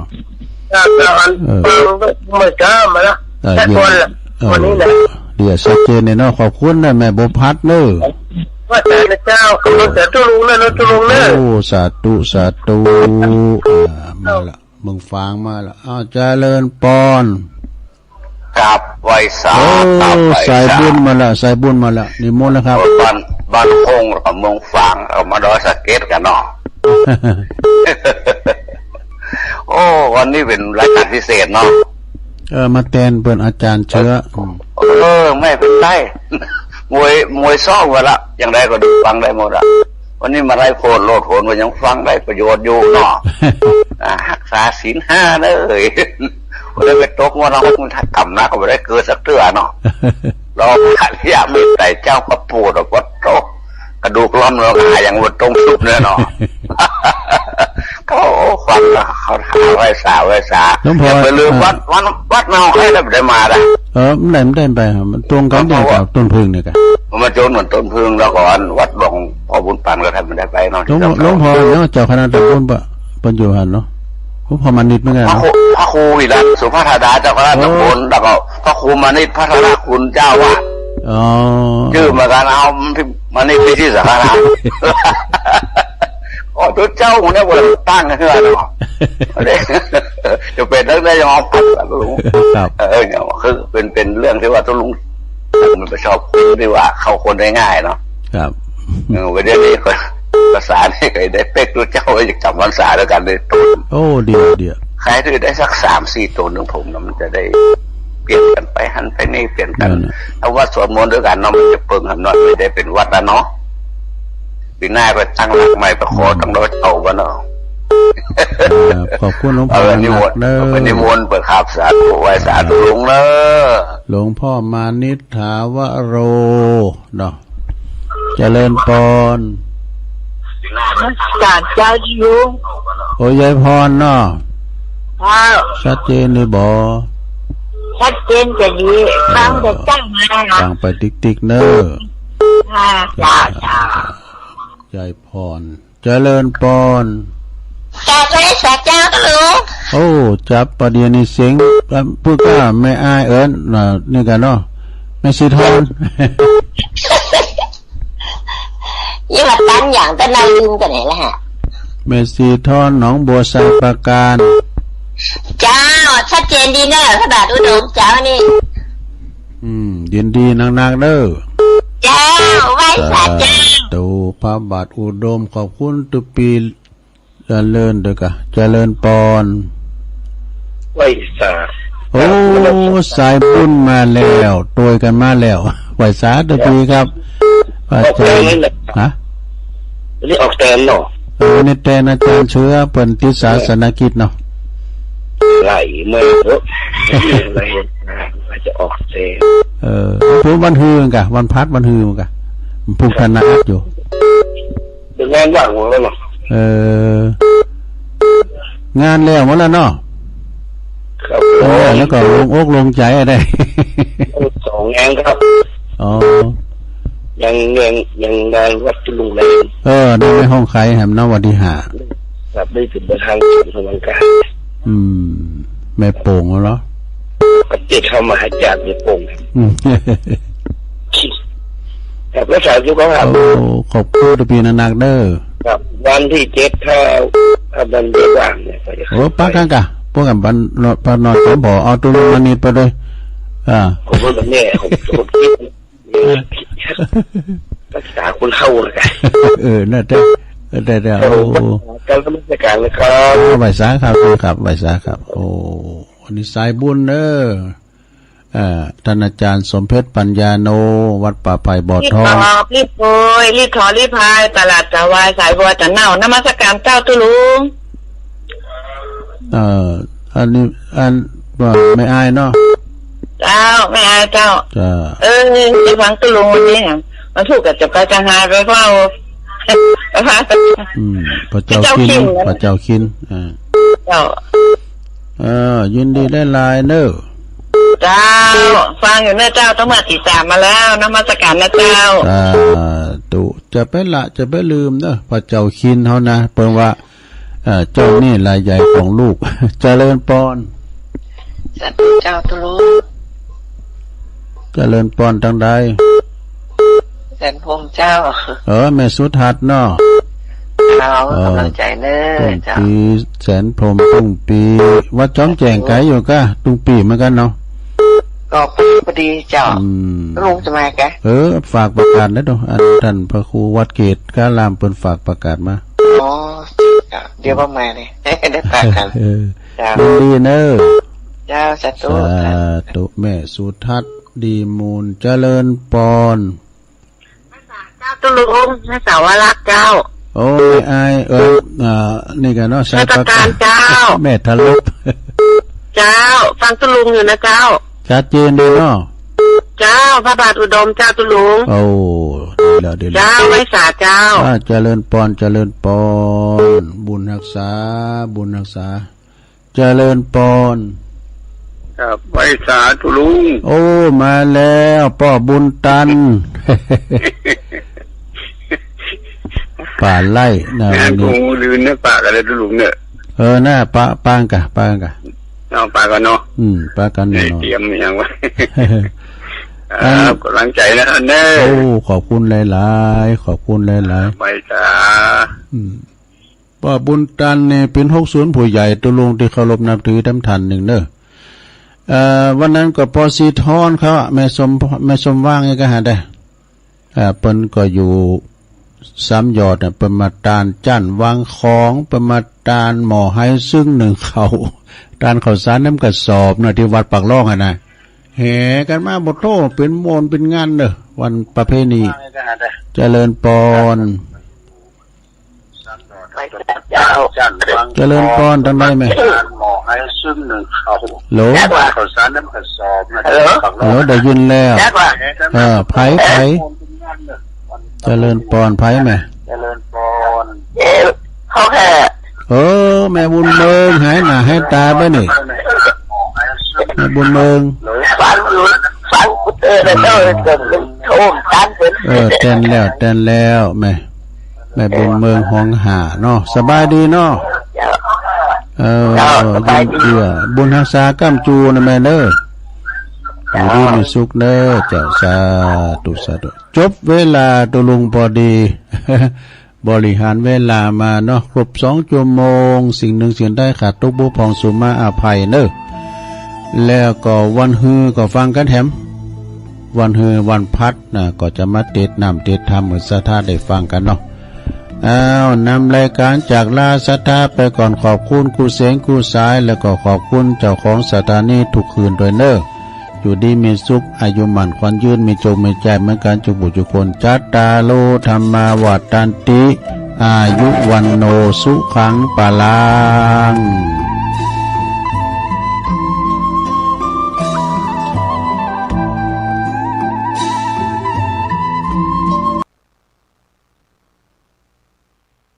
จ้า จ้า อัน เออ ฟังเมื่อเช้ามาละ เออ แต่ก่อนละ เออ วันนี้นะ เดี๋ยวชัดเจนเลยเนาะ ขอบคุณนะแม่บัวพัดเนอะ ว่าแต่นะเจ้า ขอบคุณแต่ตุ๊ลุงนะเนอะตุ๊ลุงเนอะ โอ้ สาธุ สาธุ อ่า มาละ เมืองฝางมาละ อ้าว เจริญพร กราบไหว้สา โอ้ กราบไหว้สา สายบุญมาละ สายบุญมาละ นิมนต์แล้วครับ บ้าน บ้านโค้งกับเมืองฝาง เอามาดอยสะเก็ดกันเนาะ โอ้ วันนี้เป็นรายการพิเศษเนาะ เออ มาแตนเปิ้นอาจารย์เชื้อ อืม เออ ไม่เป็นไร มวย มวยซ้อมกันละ อย่างไรก็ดูฟังได้หมดอะ วันนี้มาไล่โพดโลดโผนก็ยังฟังได้ประโยชน์อยู่เนาะ อ่า รักษาศีลห้าเด้อ บ่ได้ไปตกว่าเรามันทำกรรมนะ ก็บ่ได้เกิดสักเทื่อเนาะ เราพระอริยะมีแต่เจ้าพระโพธิ์อะ วัดโต กระดูกล่อนเราก็หาอย่างวัดตรงสุดเนี่ยเนาะ เขาฟังแล้วเขาถามไหว้สาไหว้สา หลวงพ่อ อย่าไปลืม อ่า วัด วัด วัดเนาให้ได้มาละ เออ ไม่ได้ ไม่ได้ไป มันตรงกัน หลวงพ่อ เนี่ยกับต้นพึ่งเนี่ยกัน มันมาโจนเหมือนต้นพึ่งแล้วก่อน วัดหลวงพ่อบุญปันก็แทบไม่ได้ไปเนาะ หลวง ที่ หลวงพ่อเนี่ย เจ้าคณะตำบลปะ ปัญจุบันเนาะ หลวงพ่อมานิดเหมือนกัน พระ เนาะ ครู พระครูวิรัตสุภัทรดาเจ้าคณะ โอ้ ตำบล แล้วก็พระครูมานิดพัทรคุณเจ้าว่า อ๋อ ชื่อเหมือนกัน เอามานิดพิชิตสาขา โอ้ ตัวเจ้าคนนี้บ่ได้ตั้งเฮือนเนาะ จะเป็นเรื่องได้ยังไงครับ ครับ เออ เนี่ย คือเป็น เป็นเรื่องที่ว่าตุ๊ลุง มันไปชอบคนที่ว่าเข้าคนได้ง่ายเนาะ ครับ เออ วันนี้ก็ภาษานี่ก็ได้เป๊กตัวเจ้าไว้จำพรรษาแล้วกันเลย โอ้ ดี ดี ใครที่ได้สักสามสี่ตัวหนึ่งผมนะ มันจะได้เปลี่ยนกันไปหันไปนี่เปลี่ยนกัน นั่นน่ะ เอาว่าสวดมนต์ด้วยกันเนาะ มันจะเปิงทำนอนไม่ได้เป็นวัดแล้วเนาะ ปีหน้าไปตั้งหลักใหม่ไปขอตั้งร้อยเท่ากันเนาะ ครับ ขอบคุณหลวงพ่อ เออ นิมนต์ หนักเด้อ ไปนิมนต์เปิดครับ สาธุ ไหว้สาธุลุงเด้อ หลวงพ่อมานิษฐาวโร เนาะ เจริญพร สาธุเจ้าลุง โอ้ ยายพรเนาะ ครับ ชัดเจนเลยบ่ ชัดเจนจะดี ฟังแต่เจ้ามาเนาะ ฟังไปติ๊กๆเน้อ ค่ะ จ้า จ้า ยายพร เจริญพร กราบไหว้สาเจ้าค่ะลุง โอ้ จับประเดี๋ยวนี้เสียง พูดก็แม่อ้ายเอิญ อ่า นี่กันเนาะ แม่สีทอง ยี่มาตั้งอย่างแต่นายลืมกันไหนละฮะ แม่สีทอง หนองบัวสามประการ เจ้า ชัดเจนดีเนอะ พระบาทอุดมเจ้านี่ อืม ยินดีนักๆเด้อ เจ้า ไหว้สาเจ้า สาธุ พระบาทอุดม ขอบคุณตุ๊ปี เจริญเด้อกะ เจริญพร ไหว้สา โอ้ สายบุญมาแล้ว โตยกันมาแล้ว ไหว้สาตุ๊ปีครับ ออกแตนนั่นแหละ ฮะ วันนี้ออกแตนเนาะ เออ วันนี้แตนอาจารย์เชื้อ เปิ้นติดศาสนกิจเนาะ ไหลเมื่อเถอะ ไหล ไหลจะออกแตน เออ ผมวันฮือกะ วันพัดวันฮือกะ ผูกพันนะอยู่ เป็นงานว่างหมดแล้วเนาะ เออ งานแล้วหมดแล้วเนาะ ครับ เออ แล้วก็โล่งอกโล่งใจอะได้ สองงานครับ อ๋อ ยัง ยัง ยังงานวัดลุงแรง เออ นั่นในห้องใครแหมเนาะ วันที่ห้า ครับ ได้ถึงประธานสงฆ์สมังการ อืม แม่โป่งเหรอ ก็เจ็ดเข้ามาหาจากแม่โป่ง อืม ครับ รักษาสุขภาพ โอ้ ขอบคุณตุ๊ปีนักๆเด้อ ครับ วันที่เจ็ด ถ้า ถ้ามันได้ว่างเนี่ย ก็จะ โอ้ ปักกันกะ พวกกันบ้านนอน บ้านนอนผมบอกเอาตุ๊ลุงมานิดไปด้วย อ่า ผมว่ามันแน่ ผม ผมคิด รักษาคนเข้าเลย เออ นั่นแหละ นั่นแหละ โอ้ การนมัสการนะครับ อ่า ไหว้สาครับ ครับ ไหว้สาครับ โอ้ อันนี้สายบุญเด้อ เอ่อ ท่านอาจารย์สมเพชรปัญญาโน วัดป่าไผ่บ่อ รีบ ทอง บอก รีบโปรย รีบถอ รีบพาย ตลาดเสาวาย สายบัวตะเน่า นมัสการเจ้าตุ๊ลุง เอ่อ อันนี้ อัน ว่าแม่อายเนาะ เจ้า แม่อายเจ้า จ้า เออ จะฟังตุ๊ลุงวันนี้ วันพูดกับจะไปจะหายไปเปล่า อืม พระเจ้าคิน พระเจ้าคิน อ่า เจ้า เออ ยินดีหลายๆเนอะ เจ้า ฟังอยู่เนอะเจ้า ตั้งแต่ติดตามมาแล้ว นมัสการนะเจ้า สาธุ จะไปละ จะไปลืมเนอะ พระเจ้าคินเขานะ เปิ้นว่า เอ่อ เจ้าหนี้รายใหญ่ของลูก เจริญปอน สาธุเจ้าตุ๊ลุง เจริญปอนทางใด แสนพรหมเจ้า เออ แม่สุทัศน์เนาะ เอา เออ กำลังใจเนอะ ตุ้ง เจ้า ปี แสนพรหม ตุ้งปี วัดจอมแจ้งไกลอยู่กะ ตุ้งปีเหมือนกันเนาะ ก็พอดีเจ้า อืม ลุงจะมาแก เออ ฝากประกาศนะดู อันท่านพระครูวัดเกตกาลามเปิ้นฝากประกาศมา อ๋อ เจ้า เดี๋ยวว่ามาเนี่ย ได้ฝากกัน เออ เจ้า ยินดีเนอะ เจ้า สาธุ สาธุ แม่สุทัศน์ ดีมูล เจริญปอน เจ้าตุ๊ลุง แม่สาวรักเจ้า โอ้ แม่อาย เออ อ่า นี่กันเนาะ ชัยประการ ชัยประการเจ้า แม่ทะลุ เจ้า ฟังตุ๊ลุงอยู่นะเจ้า ชัดเจนดีเนาะ เจ้า พระบาทอุดมเจ้าตุ๊ลุง โอ้ ดีแล้ว ดีแล้ว เจ้า ไหว้สาเจ้า อ่า เจริญปอน เจริญปอน บุญฮักษา บุญฮักษา เจริญปอน ครับ ไหว้สาตุ๊ลุง โอ้ มาแล้ว ป้อบุญตัน ป่าไร่นะ งาน วันนี้ กูลืมนะ ปะกันเลยตุ๊ลุงเนี่ย เออ น่า ปะ ปางกะ ปางกะ เอาปะกันเนาะ อืม ปะกันแน่นอน เตรียมอย่างวะ อัน ครับ กำลังใจนะเนอะ โอ้ ขอบคุณหลายๆ ขอบคุณหลายๆ ไหว้สา อืม ป้อบุญตันนี่เป็นหกศูนย์ผู้ใหญ่ตุ๊ลุงที่เคารพนับถือตำท่านหนึ่งเนอะ เอ่อ วันนั้นก็ป้อสีทอนเขาอะ แม่สม แม่สมว่างนี่ก็หาได้ เอ่อ เปิ้นก็อยู่สามยอดน่ะ เปิ้นมาตานจั่นวางของ เปิ้นมาตานหม้อไฮซึ่งหนึ่งข้าว ตานข้าวสารน้ำกระสอบน่ะ ที่วัดปากล่องอะนะ แห่กันมาบ่โทษ เป็นม่วนเป็นงานเนอะ วันประเพณี เจริญปอน เจ้า เจริญปอน ทางใดแม่ หม้อไฮซึ่งหนึ่งข้าว โหล ข้าวสารน้ำกระสอบนะ ฮัลโหล ฮัลโหล ได้ยินแล้ว เออ ไผ ไผ เจริญปอน ไผแม่ เจริญปอน เออ เขาแค่ เออ แม่บุญเมือง หายหน้าหายตาไปนี่ แม่บุญเมือง ฟังอยู่ ฟังกูเตือนแล้วเจ้า เกิดเป็นโทษกันเป็น เออ แตนแล้ว แตนแล้วแม่ แม่บุญเมืองหองหาเนาะ สบายดีเนาะ เจ้า เออ เจ้า สบายดี ยินดีอะ บุญฮักษาก้ำจูนะแม่เนอะ อยู่ดีมีสุขเนอะ เจ้า สาธุ สาธุ จบเวลาตุ๊ลุงพอดี บริหารเวลามาเนาะ ครบสองชั่วโมง สิ่งหนึ่งสิ่งใดขาดตกบกพร่องสุมาอภัยเนอะ แล้วก็วันฮือก็ฟังกันแถม วันฮือวันพัดนะ ก็จะมาเตสน์น้ำเตสน์ธรรมหื้อศรัทธาได้ฟังกันเนาะ อ้าว นำรายการจากลาศรัทธาไปก่อน ขอบคุณครูเสงครูสาย แล้วก็ขอบคุณเจ้าของสถานีทุกคืนด้วยเนอะ อยู่ดีมีสุข อายุมั่นขวัญยืน มีโชคมีชัยเหมือนกัน จุบุจุคน จัตตาโร ธัมมา วัฑฒันติ อายุ วัณโณ สุขัง พลัง